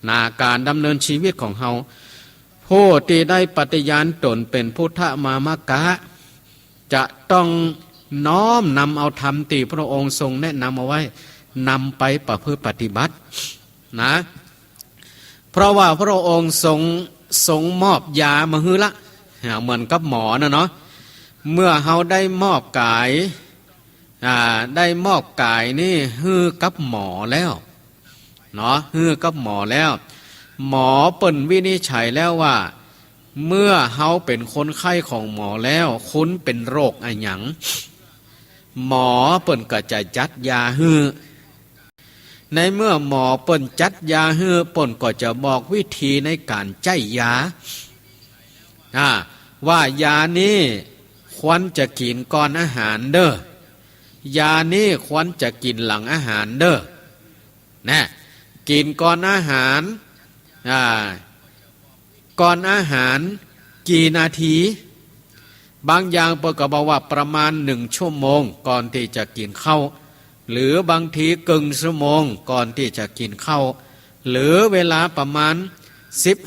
นะ ก๋านดำเนินชีวิตของเฮา ผู้ตี้ได้ปฏิญาณตนเป๋นพุทธมามกะ จะต้อง น้อมนำเอาธรรมตี้พระองค์ทรงแนะนำเอาไว้ นำไปประพฤติปฏิบัตินะ เพราะว่าพระองค์ทรง ทรงมอบยามาหื้อละ อ่า เหมือนกับหมอน่ะเนาะ เมื่อเฮาได้มอบก๋าย อ่า ได้มอบก๋ายนี่หื้อกับหมอแล้ว เนาะ หื้อกับหมอแล้ว หมอเปิ้นวินิจฉัยแล้วว่า เมื่อเฮาเป๋นคนไข้ของหมอแล้ว คุณเป๋นโรคอะหยัง หมอเปิ้นก็จะจัดยาหื้อ ในเมื่อหมอเปิ้นจัดยาหื้อ เปิ้นก็จะบอกวิธีในก๋านใจ๊ยา อ่า ว่ายานี้ควรจะกิ๋นก่อนอาหารเด้อ ยานี้ควรจะกิ๋นหลังอาหารเด้อ นะ กิ๋นก่อนอาหาร อ่า ก่อนอาหารกี่นาที บางอย่างเปิ้นก็บอกว่าประมาณหนึ่งชั่วโมงก่อนตี้จะกิ๋นข้าว หรือบางทีเกิ่งชั่วโมงก่อนตี้จะกิ๋นข้าว หรือเวลาประมาณสิบ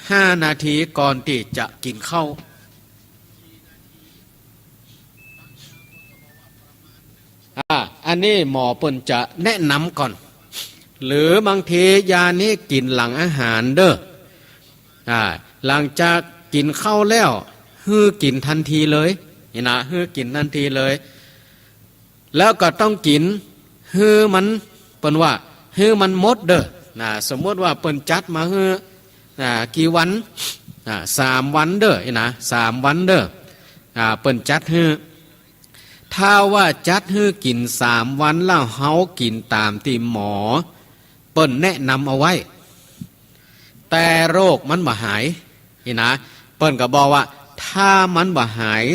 ห้านาทีก่อนตี้จะกิ๋นข้าว อ่า อันนี้หมอเปิ้นจะแนะนำก่อน หรือบางทียานี้กิ๋นหลังอาหารเด้อ อ่า หลังจากกิ๋นข้าวแล้ว หื้อกิ๋นตันทีเลย นี่นะ หื้อกิ๋นตันทีเลย แล้วก็ต้องกิ๋นหื้อมัน เปิ้นว่าหื้อมันหมดเด้อ นะ สมมุติว่าเปิ้นจัดมาหื้อ อ่า กี่วัน อ่า สามวันเด้อ นี่นะ สามวันเด้อ อ่า เปิ้นจัดหื้อ ถ้าว่าจัดหื้อกิ๋นสามวันแล้วเฮากิ๋นต๋ามตี้หมอเปิ้นแนะนำเอาไว้ แต่โรคมันบ่หาย นี่นะ เปิ้นก็บอกว่าถ้ามันบ่หาย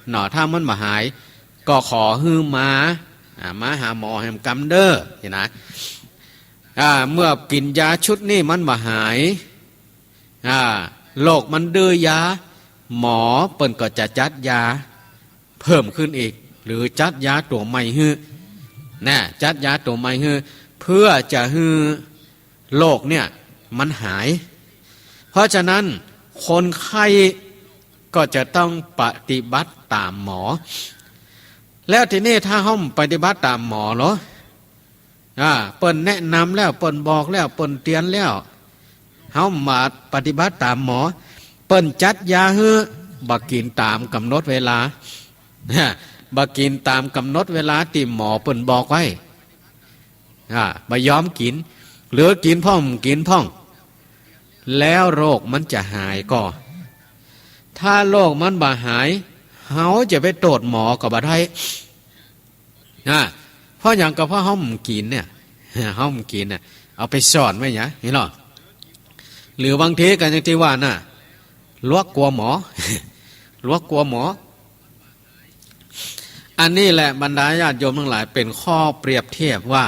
เนาะ ถ้ามันบ่หาย ก็ขอหื้อมา อ่า มาหาหมอแหมกำเด้อ นี่นะ อ่า เมื่อกิ๋นยาชุดนี้มันบ่หาย อ่า โรคมันดื้อยา หมอเปิ้นก็จะจัดยาเพิ่มขึ้นอีก หรือจัดยาตั๋วใหม่หื้อ นะ จัดยาตั๋วใหม่หื้อ เพื่อจะหื้อโรคเนี่ยมันหาย เพราะฉะนั้นคนไข้ก็จะต้องปฏิบัติต๋ามหมอ แล้วทีนี้ถ้าเฮาบ่ปฏิบัติต๋ามหมอเหรอ อ่า เปิ้นแนะนำแล้ว เปิ้นบอกแล้ว เปิ้นเตือนแล้ว เฮาบ่ปฏิบัติต๋ามหมอ เปิ้นจัดยาหื้อ บ่กิ๋นต๋ามก๋ำหนดเวลา บ่กิ๋นต๋ามก๋ำหนดเวลาตี้หมอเปิ้นบอกไว้ อ่า บ่ยอมกิ๋น หรือกิ๋นพ่องบ่กิ๋นพ่อง แล้วโรคมันจะหายก่อ ถ้าโรคมันบ่หาย เฮาจะไปโต้ษหมอก็บ่ได้ นะ เพราะหยัง ก็เพราะเฮาบ่กิ๋นเนี่ย เฮาบ่กิ๋นเนี่ย เอาไปซ่อนไว้หยัง หันก่อ หรือบางทีก็อย่างตี้ว่าน่ะ หลวกกั๋วหมอ หลวกกั๋วหมอ อันนี้แหละบรรดาญาติโยมตังหลาย เป๋นข้อเปรียบเทียบว่า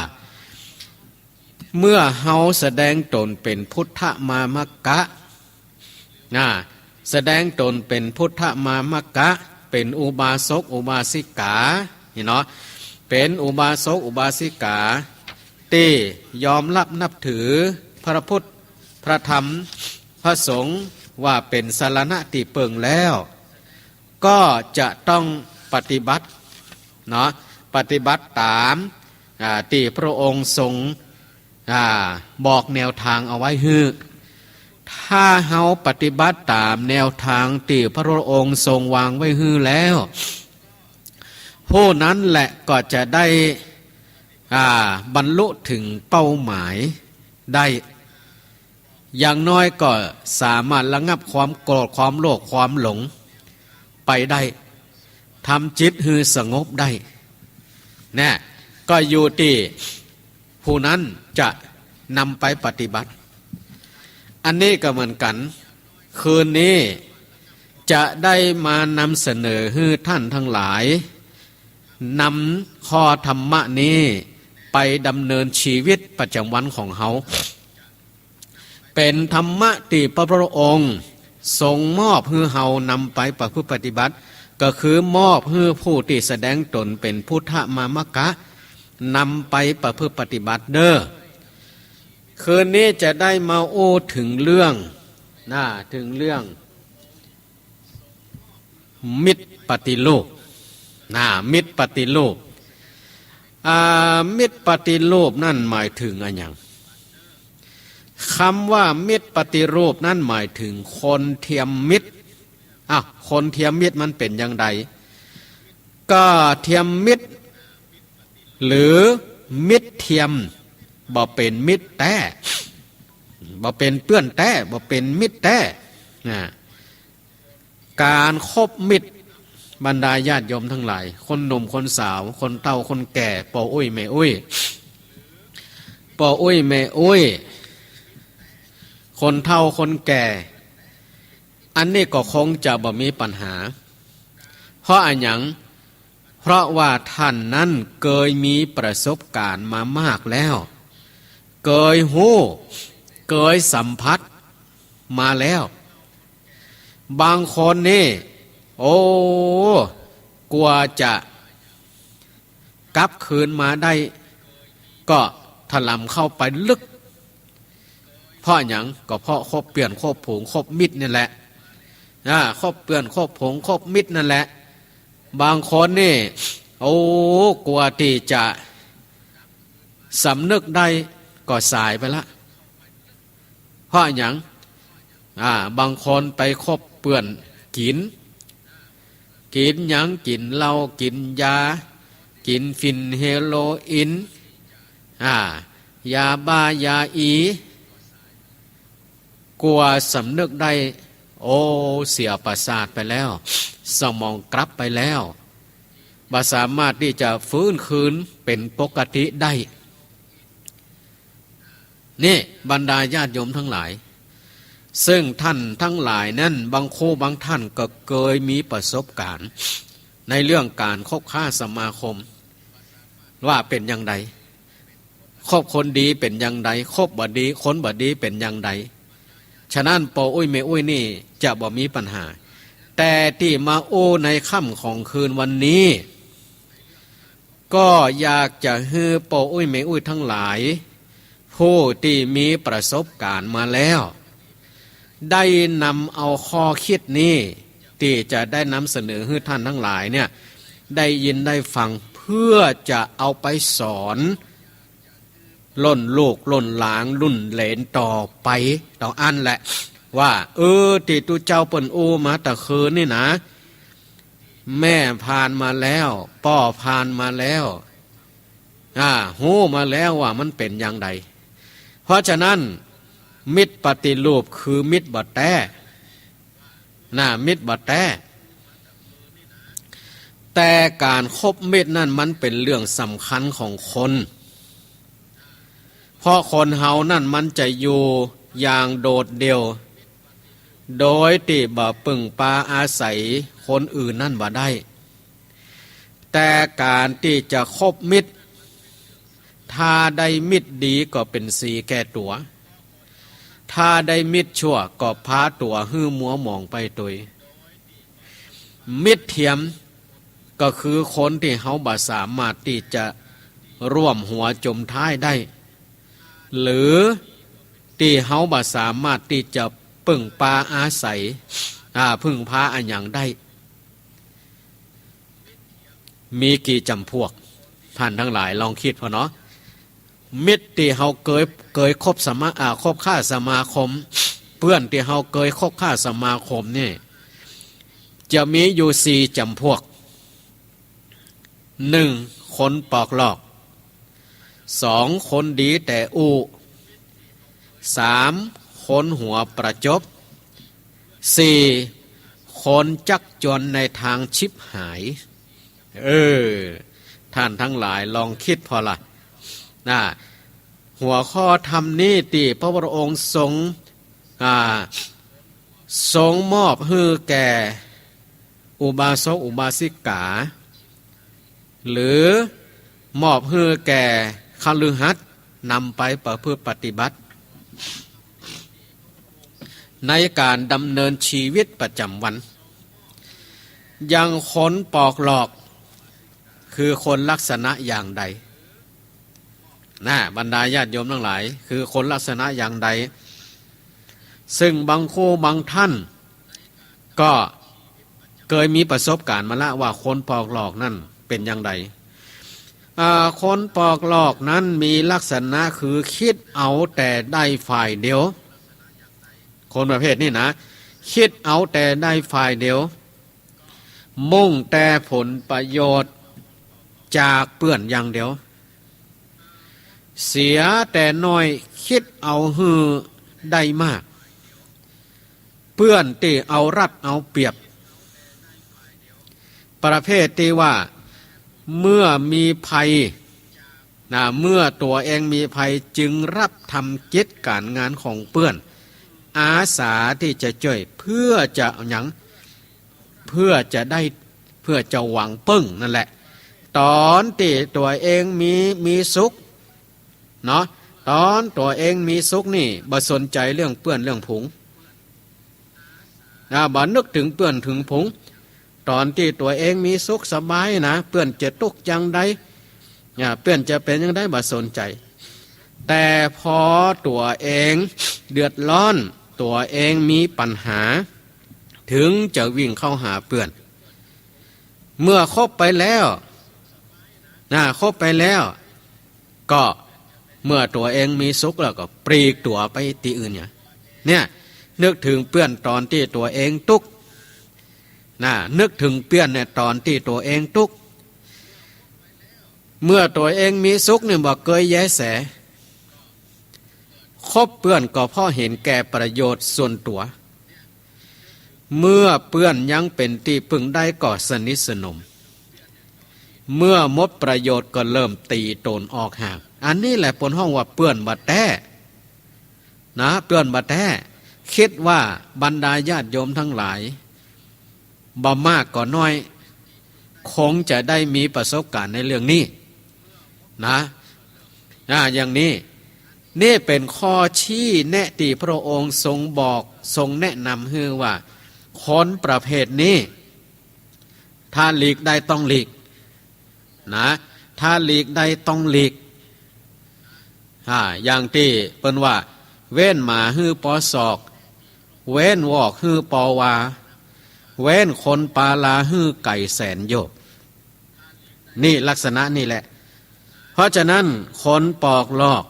เมื่อเฮาแสดงต๋นเป๋นพุทธมามกะ นะ แสดงต๋นเป๋นพุทธมามกะ เป๋นอุบาสกอุบาสิกา นี่เนาะ เป๋นอุบาสกอุบาสิกาตี้ยอมฮับนับถือพระพุทธ พระธรรม พระสงฆ์ว่าเป๋นสรณะตี้เปิ้งแล้ว ก็จะต้องปฏิบัติ เนาะ ปฏิบัติต๋าม อ่า ตี้พระองค์ทรง อ่า บอกแนวตางเอาไว้หื้อ ถ้าเฮาปฏิบัติต๋ามแนวตางตี้พระองค์ทรงวางไว้หื้อแล้ว ผู้นั้นแหละก็จะได้ อ่า บรรลุเถิงเป้าหมายได้ อย่างน้อยก็สามารถระงับความโกรธ ความโลภ ความหลงไปได้ ทำจิตหื้อสงบได้ นะ ก็อยู่ตี้ผู้นั้นจะนำไปปฏิบัติ อันนี้ก็เหมือนกั๋น คืนนี้จะได้มานำเสนอหื้อท่านตังหลาย นำข้อธรรมะนี้ไปดำเนินชีวิตประจำวันของเฮา เป๋นธรรมะตี้พระพุทธองค์ทรงมอบหื้อเฮานำไปประพฤติปฏิบัติ ก็คือมอบหื้อผู้ตี้แสดงต๋นเป๋นพุทธมามกะ นำไปประพฤติปฏิบัติเด้อ คืนนี้จะได้มาอู้เถิงเรื่อง นะ เถิงเรื่อง มิตรปฏิโลก นะ มิตรปฏิรูป อ่า มิตรปฏิรูปนั้นหมายเถิงอะหยัง กำว่ามิตรปฏิรูปนั้นหมายเถิงคนเทียมมิตร อ้าว คนเทียมมิตรมันเป๋นอย่างใด ก็เทียมมิตร หรือมิตรเทียม บ่เป๋นมิตรแต๊ บ่เป๋นเปื้อนแต๊ บ่เป๋นมิตรแต๊ นะ ก๋านคบมิตร บรรดาญาติโยมตังหลาย คนหนุ่มคนสาว คนเฒ่าคนแก่ ป้ออุ๊ยแม่อุ๊ย ป้ออุ๊ยแม่อุ๊ย คนเฒ่าคนแก่ อันนี้ก็คงจะบ่มีปัญหา เพราะอะหยัง เพราะว่าต้านนั้นเกยมีประสบก๋ารณ์มามากแล้ว เกยฮู้ เกยสัมผัสมาแล้ว บางคนนี่ โอ้ กว่าจะกลับคืนมาได้ ก็ถล่ำเข้าไปลึก เพราะหยัง ก็เพราะคบเปื้อนคบฝูงคบมิตรนี่แหละ อ่า คบเปื้อนคบฝูงคบมิตรนั่นแหละ บางคนนี่ โอ้ กว่าตี้จะสำนึกได้ ก็สายไปละ เพราะหยัง อ่า บางคนไปคบเปื้อนกิ๋น กิ๋นหยัง กิ๋นเหล้า กิ๋นยา กิ๋นฝิ่นเฮโรอีน อ่า ยาบ้า ยาอี กว่าสำนึกได้ โอ้ เสียประสาทไปแล้ว สมองกลับไปแล้ว บ่สามารถตี้จะฟื้นคืนเป๋นปกติได้ นี่ บรรดาญาติโยมตังหลาย ซึ่งต้านตังหลายนั้น บางคู่บางต้านก็เกยมีประสบก๋ารณ์ ในเรื่องก๋านคบค้าสมาคม ว่าเป๋นอย่างใด คบคนดีเป๋นอย่างใด คบบ่ดี คนบ่ดีเป๋นอย่างใด ฉะนั้นป้ออุ๊ยแม่อุ๊ยนี่จะบ่มีปัญหา แต่ตี้มาอู้ในค่ำของคืนวันนี้ ก็อยากจะหื้อป้ออุ๊ยแม่อุ๊ยตังหลาย ผู้ตี้มีประสบก๋ารณ์มาแล้ว ได้นำเอาข้อคิดนี้ ตี้จะได้นำเสนอหื้อต้านตังหลายเนี่ย ได้ยินได้ฟัง เพื่อจะเอาไปสอน รุ่นลูกรุ่นหลานรุ่นเหลนต่อไป เต้าอั้นแหละ ว่า เออ ตี้ตุ๊เจ้าเปิ้นอู้มาตะคืนนี่นะ แม่ผ่านมาแล้ว ป้อผ่านมาแล้ว อ่า ฮู้มาแล้วว่ามันเป๋นอย่างใด เพราะฉะนั้น มิตรปฏิรูปคือมิตรบ่แต๊ นะ มิตรบ่แต๊ แต่ก๋านคบมิตรนั้นมันเป๋นเรื่องสำคัญของคน เพราะคนเฮานั้นมันจะอยู่อย่างโดดเดี่ยว โดยตี้บ่ปึ้งปาอาศัยคนอื่นนั้นบ่ได้ แต่ก๋านตี้จะคบมิตร ถ้าได้มิตรดีก็เป๋นสีแก่ตั๋ว ถ้าได้มิตรชั่วก็พาตั๋วหื้อมัวหมองไปตวย มิตรเทียมก็คือคนตี้เฮาบ่สามารถตี้จะร่วมหัวจมท้ายได้ หรือตี้เฮาบ่สามารถตี้จะปึ้งปาอาศัย อ่า พึ่งพาอะหยังได้ มีกี่จ๋ำพวก ต้านตังหลายลองกึ๊ดผ่อเนาะ มิตรตี้เฮาเกย เกยคบสมา อ่า คบค้าสมาคม เปื้อนตี้เฮาเกยคบค้าสมาคมนี่ จะมีอยู่สี่จ๋ำพวก หนึ่ง คนปอกหลอก สอง คนดีแต่อู้ สาม คนหัวประจบ สี่ คนจักจวนในตางฉิบหาย เออ ต้านตังหลายลองกึ๊ดผ่อละ นะ หัวข้อธรรมนี้ตี้พระพุทธองค์ทรง อ่า ทรงมอบหื้อแก่อุบาสกอุบาสิกา หรือมอบหื้อแก่คฤหัสถ์นำไปประพฤติปฏิบัติ ในก๋านดำเนินชีวิตประจ๋ำวัน อย่างคนปอกหลอก คือคนลักษณะอย่างใด นะ บรรดาญาติโยมตังหลาย คือคนลักษณะอย่างใด ซึ่งบางคู่บางต้าน ก็ เกยมีประสบก๋ารณ์มาละว่าคนปอกหลอกนั้นเป๋นอย่างใด อ่า คนปอกหลอกนั้นมีลักษณะคือคิดเอาแต่ได้ฝ่ายเดียว คนประเภทนี้นะ คิดเอาแต่ได้ฝ่ายเดียว มุ่งแต่ผลประโยชน์จากเปื้อนอย่างเดียว เสียแต่น้อย คิดเอาหื้อได้มาก เปื้อนตี้เอารัดเอาเปรียบ ประเภทตี้ว่าเมื่อมีภัยนะ เมื่อตั๋วเองมีภัยจึงฮับทำกิจก๋ารงานของเปื้อน อาสาตี้จะจ้วยเพื่อจะหยัง เพื่อจะได้ เพื่อจะหวังเปิ้งนั่นแหละ ต๋อนตี้ตั๋วเองมี มีสุขเนาะ ต๋อนตั๋วเองมีสุขนี่บ่สนใจ๋เรื่องเปื้อนเรื่องฝูง อ่า บ่นึกเถิงเปื้อนเถิงฝูง ต๋อนตี้ตั๋วเองมีสุขสบายนะ เปื้อนจะตุ๊กอย่างใด อ่า เปื้อนจะเป๋นอย่างใดบ่สนใจ๋ แต่พอตั๋วเองเดือดร้อน ตั๋วเองมีปัญหา เถิงจะวิ่งเข้าหาเปื้อน เมื่อคบไปแล้วนะ คบไปแล้ว ก็เมื่อตั๋วเองมีสุขแล้วก็ปลีกตั๋วไปตี้อื่นเนี่ย เนี่ย นึกเถิงเปื้อนต๋อนตี้ตั๋วเองตุ๊กนะ นึกเถิงเปื้อนเนี่ยต๋อนตี้ตั๋วเองตุ๊ก เมื่อตั๋วเองมีสุขเนี่ยบ่เกยแยแส คบเปื้อนก็เพราะเห็นแก่ประโยชน์ส่วนตั๋ว เมื่อเปื้อนยังเป๋นตี้เปิ้งได้ก็สนิทสนม เมื่อหมดประโยชน์ก็เริ่มตี๋ต๋นออกห่าง อันนี้แหละเปิ้นฮ้องว่าเปื้อนบ่แต๊นะ เปื้อนบ่แต๊ กึ๊ดว่าบรรดาญาติโยมตังหลาย บ่มากก็น้อย คงจะได้มีประสบก๋ารณ์ในเรื่องนี้นะ อ่า อย่างนี้ นี่เป๋นข้อชี้แนะตี้พระองค์ทรงบอก ทรงแนะนำหื้อว่า คนประเภทนี้ ถ้าหลีกได้ต้องหลีกนะ ถ้าหลีกได้ต้องหลีก อ่า อย่างตี้เปิ้นว่า เว้นหมาหื้อปอศอก เว้นวอกหื้อปอวา เว้นคนปาลาหื้อไก๋แสนโยชน์ นี่ลักษณะนี่แหละ เพราะฉะนั้นคนปอกหลอก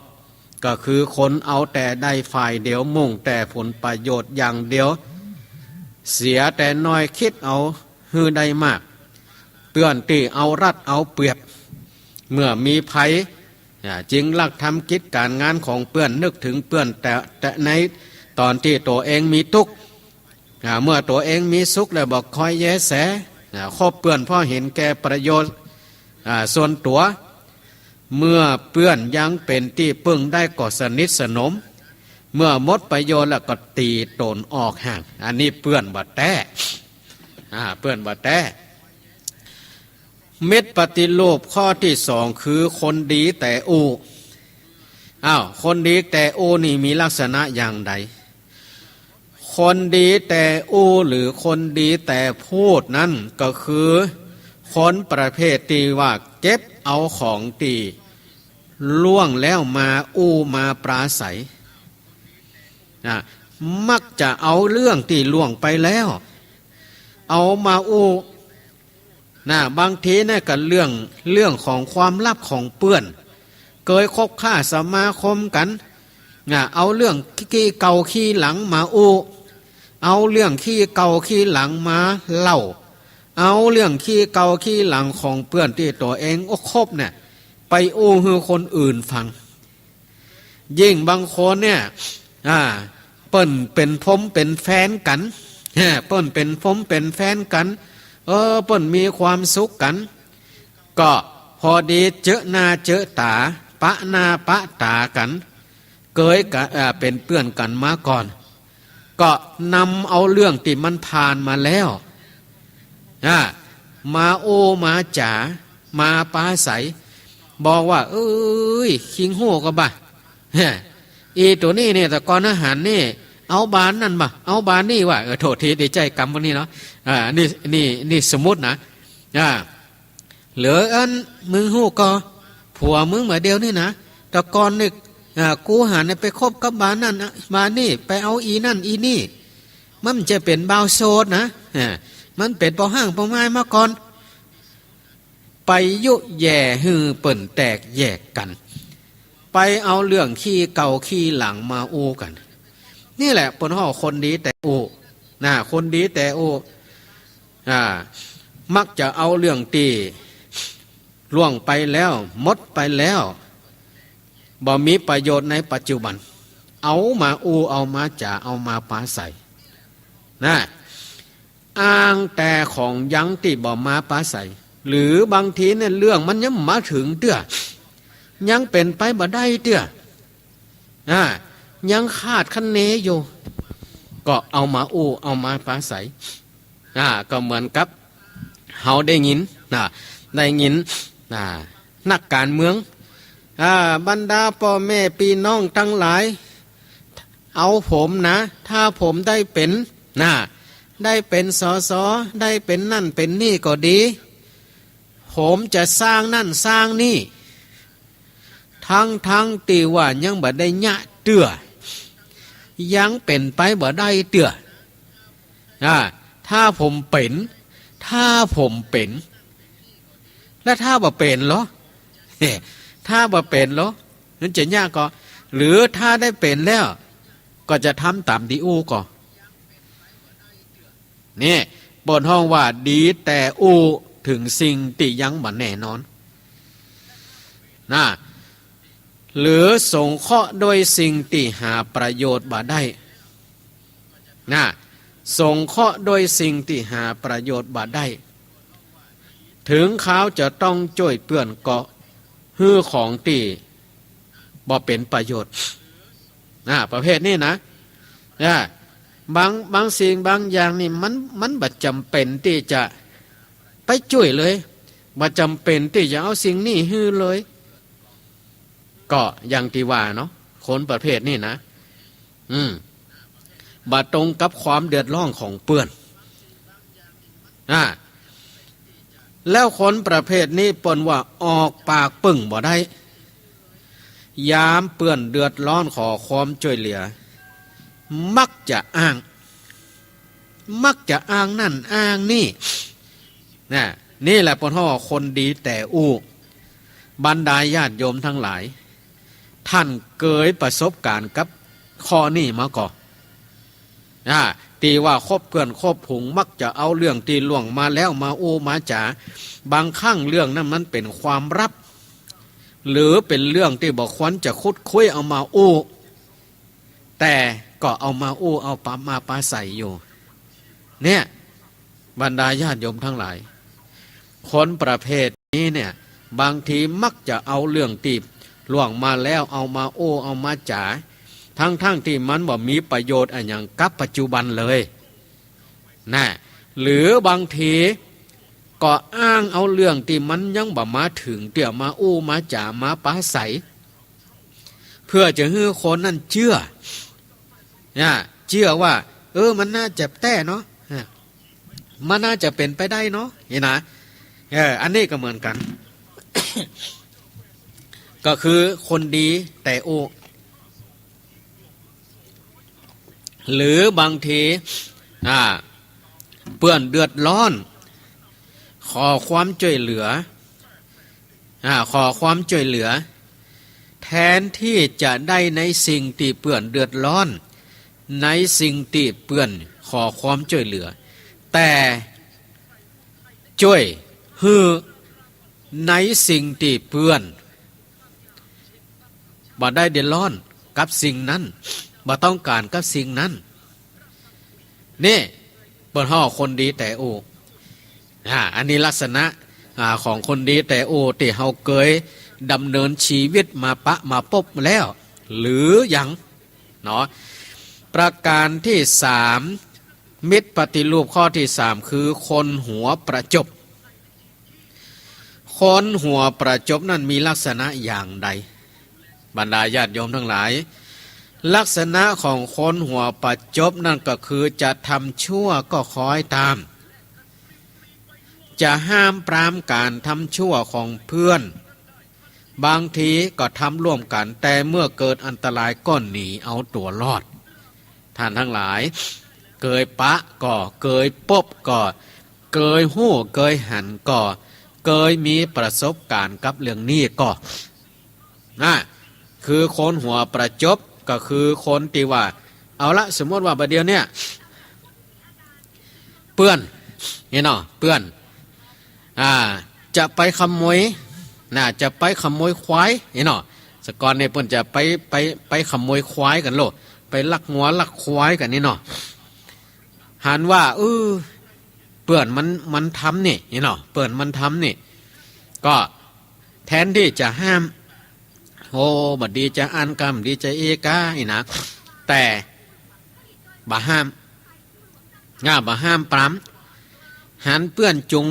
ก็คือคนเอาแต่ได้ฝ่ายเดียว มุ่งแต่ผลประโยชน์อย่างเดียว เสียแต่น้อย กึ๊ดเอาหื้อได้มาก เปื้อนตี้เอารัดเอาเปรียบ เมื่อมีภัย อ่า จึงลักทำกิจก๋ารงานของเปื้อน นึกเถิงเปื้อนแต่ แต่ในต๋อนตี้ตั๋วเองมีตุ๊กข์ อ่า เมื่อตั๋วเองมีสุขแล้วบ่คอยแยแส อ่า คบเปื้อนเพราะเห็นแก่ประโยชน์ อ่า ส่วนตั๋ว เมื่อเปื้อนยังเป๋นตี้เปิ้งได้ก็สนิทสนม เมื่อหมดประโยชน์แล้วก็ตี๋ต๋นออกห่าง อันนี้เปื้อนบ่แต๊ อ่า เปื้อนบ่แต๊ มิตรปฏิรูปข้อตี้สองคือคนดีแต่อู้ อ้าว คนดีแต่อู้นี่มีลักษณะอย่างใด คนดีแต่อู้หรือคนดีแต่พูดนั้นก็คือคนประเภทตี้ว่าเก็บเอาของตี้ล่วงแล้วมาอู้มาปราศรัย นะ มักจะเอาเรื่องตี้ล่วงไปแล้ว เอามาอู้ นะ บางทีเนี่ยก็เรื่อง เรื่องของความลับของเปื้อน เกยคบค้าสมาคมกั๋น นะ เอาเรื่องขี้เก่าขี้หลังมาอู้ เอาเรื่องขี้เก่าขี้หลังมาเล่า เอาเรื่องขี้เก่าขี้หลังของเปื้อนตี้ตั๋วเองคบเนี่ย ไปอู้หื้อคนอื่นฟัง ยิ่งบางคนเนี่ย อ่า เปิ้นเป๋นพรหมเป๋นแฟนกั๋น เปิ้นเป๋นพรหมเป๋นแฟนกั๋น เออ เปิ้นมีความสุขกั๋น ก็พอดีเจอหน้าเจอต๋า ปะหน้าปะต๋ากั๋น เกยกะ อ่า เป๋นเปื้อนกั๋นมาก่อน ก็นำเอาเรื่องตี้มันผ่านมาแล้ว อ่า มาอู้มาจ๋า มาปราศรัย บอกว่า เอ้ย คิงฮู้ก่อบ่า เฮ้ย อีตั๋วนี้เนี่ย แต่ก่อนหันนี่ เอาบานนั้นบ่า เอาบานนี่ว่ะ เออ โทษที ตี้ใจ๊กำพวกนี้เนาะ อ่า นี่ นี่ นี่สมมุตินะ อ่า เหลืออัน มึงฮู้ก่อ ผัวมึงบ่าเดี่ยวนี้นะ แต่ก่อนนี่ อ่า กูหันไปคบกับบานนั้นนะ บานนี้ ไปเอาอีนั่นอีนี่ มันจะเป๋นบ่าวโสดนะ อ่า มันเป๋นปอห้างปอไม้มาก่อน ไปยุแย่หื้อเปิ้นแตกแยกกั๋น ไปเอาเรื่องขี้เก่าขี้หลังมาอู้กั๋น นี่แหละเปิ้นฮ้องคนดีแต่อู้ นะ คนดีแต่อู้ อ่า มักจะเอาเรื่องตี้ล่วงไปแล้ว หมดไปแล้ว บ่มีประโยชน์ในปัจจุบัน เอามาอู้ เอามาจ๋า เอามาปราศรัย นะ อ้างแต่ของยังตี้บ่มาปราศรัย หรือบางทีเนี่ยเรื่องมันยังบ่มาเถิงเตื้อ ยังเป๋นไปบ่ได้เตื้อ อ่า ยังคาดคะเนอยู่ ก็เอามาอู้ เอามาปราศรัย อ่า ก็เหมือนกับเฮาได้ยินนะ ได้ยินนะ นักการเมือง อ่า บรรดาป้อแม่ปี้น้องตังหลาย เอาผมนะ ถ้าผมได้เป๋นนะ ได้เป๋น สส ได้เป๋นนั่นเป๋นนี่ก็ดี ผมจะสร้างนั่นสร้างนี่ ตึงๆ ตี้ว่ายังบ่ได้เยียะเตื้อ ยังเป๋นไปบ่ได้เตื้อ อ่า ถ้าผมเป๋น ถ้าผมเป๋น แล้วถ้าบ่เป๋นเหรอ ถ้าบ่เป๋นเหรอ มันจะเยียะก่อ หรือถ้าได้เป๋นแล้ว ก็จะทำต๋ามตี้อู้ก่อ นี่ เปิ้นฮ้องว่าดีแต่อู้เถิงสิ่งตี้ยังบ่แน่นอน นะ หรือสงเคราะห์ด้วยสิ่งตี้หาประโยชน์บ่ได้ นะ สงเคราะห์ด้วยสิ่งตี้หาประโยชน์บ่ได้ เถิงคราวจะต้องจ้วยเปื้อนก็หื้อของตี้บ่เป๋นประโยชน์ นะ ประเภทนี้นะ นะ บาง บางสิ่งบางอย่างนี่มัน มันบ่จำเป๋นตี้จะไปจ้วยเลย บ่จำเป๋นตี้จะเอาสิ่งนี้หื้อเลย ก็อย่างตี้ว่าเนาะ คนประเภทนี้นะ อืม บ่ตรงกับความเดือดร้อนของเปื้อน อ่า แล้วคนประเภทนี้เปิ้นว่าออกปากปึ้งบ่ได้ ยามเปื้อนเดือดร้อนขอความจ้วยเหลือ มักจะอ้าง มักจะอ้างนั่นอ้างนี่ นะ นี่แหละเปิ้นฮ้องว่าคนดีแต่อู้ บรรดาญาติโยมตังหลาย ต้านเกยประสบก๋ารณ์กับข้อนี้มาก่อ อ่า ตี้ว่าคบเปื้อนคบฝูงมักจะเอาเรื่องตี้ล่วงมาแล้วมาอู้มาจ๋า บางครั้งเรื่องนั้นมันเป๋นความลับ หรือเป๋นเรื่องตี้บ่ควรจะขุดคุยเอามาอู้ แต่ก็เอามาอู้เอาปะ มาปราศรัยอยู่ เนี่ย บรรดาญาติโยมตังหลาย คนประเภทนี้เนี่ย บางทีมักจะเอาเรื่องตี้ล่วงมาแล้วเอามาอู้เอามาจ๋า ทั้งๆ ตี้มันบ่มีประโยชน์อะหยังกับปัจจุบันเลย นะ หรือบางทีก็อ้างเอาเรื่องตี้มันยังบ่มาเถิงเตื้อมาอู้มาจ๋ามาปราศรัย เปื้อจะหื้อคนนั้นเจื้อ นะ เจื้อว่า เออ มันน่าจะแต๊เนาะ นะ มันน่าจะเป๋นไปได้เนาะ นี่นะ เออ อันนี้ก็เหมือนกั๋น ก็คือคนดีแต่อู้ หรือบางที อ่า เปื้อนเดือดร้อน ขอความจ้วยเหลือ อ่า ขอความจ้วยเหลือ แทนตี้จะได้ในสิ่งตี้เปื้อนเดือดร้อน ในสิ่งตี้เปื้อนขอความจ้วยเหลือ แต่จ้วยหื้อในสิ่งตี้เปื้อน บ่ได้เดือดร้อนกับสิ่งนั้น บ่ต้องก๋านกับสิ่งนั้น นี่เปิ้นฮ้องคนดีแต่อู้ อ่า อันนี้ลักษณะ อ่า ของคนดีแต่อู้ตี้เฮาเกยดำเนินชีวิตมาปะมาปบแล้ว หรือยัง เนาะ ประก๋านตี้สาม มิตรปฏิรูปข้อตี้สาม คือคนหัวประจบ คนหัวประจบนั้นมีลักษณะอย่างใด บรรดาญาติโยมตังหลาย ลักษณะของคนหัวประจบนั้นก็คือจะทำชั่วก็คอยตาม จะห้ามปรามก๋านทำชั่วของเปื้อน บางทีก็ทำร่วมกั๋น แต่เมื่อเกิดอันตรายก็หนีเอาตั๋วรอด ต้านตังหลาย เกยปะก่อ เกยปบก่อ เกยฮู้เกยหันก่อ เกยมีประสบก๋ารณ์กับเรื่องนี้ก่อ นะ คือคนหัวประจบก็คือคนตี้ว่า เอาละ สมมติว่าบ่าเดี่ยวเนี่ย เปื้อน นี่เนาะ เปื้อน อ่า จะไปขโมย นะ จะไปขโมยควาย นี่เนาะ สะก่อนเนี่ยเปิ้นจะไป ไป ไปขโมยควายกั๋นโลด ไปลักงัวลักควายกั๋นนี่เนาะ หันว่า เออ เปื้อนมัน มันทำนี่ นี่เนาะ เปื้อนมันทำนี่ ก็แทนตี้จะห้าม โอ้ บ่ดีจะอั้นกา บ่ดีจะอี้กา อี้นะ แต่บ่ห้าม อ่า บ่ห้ามปราม หันเปื้อนจุง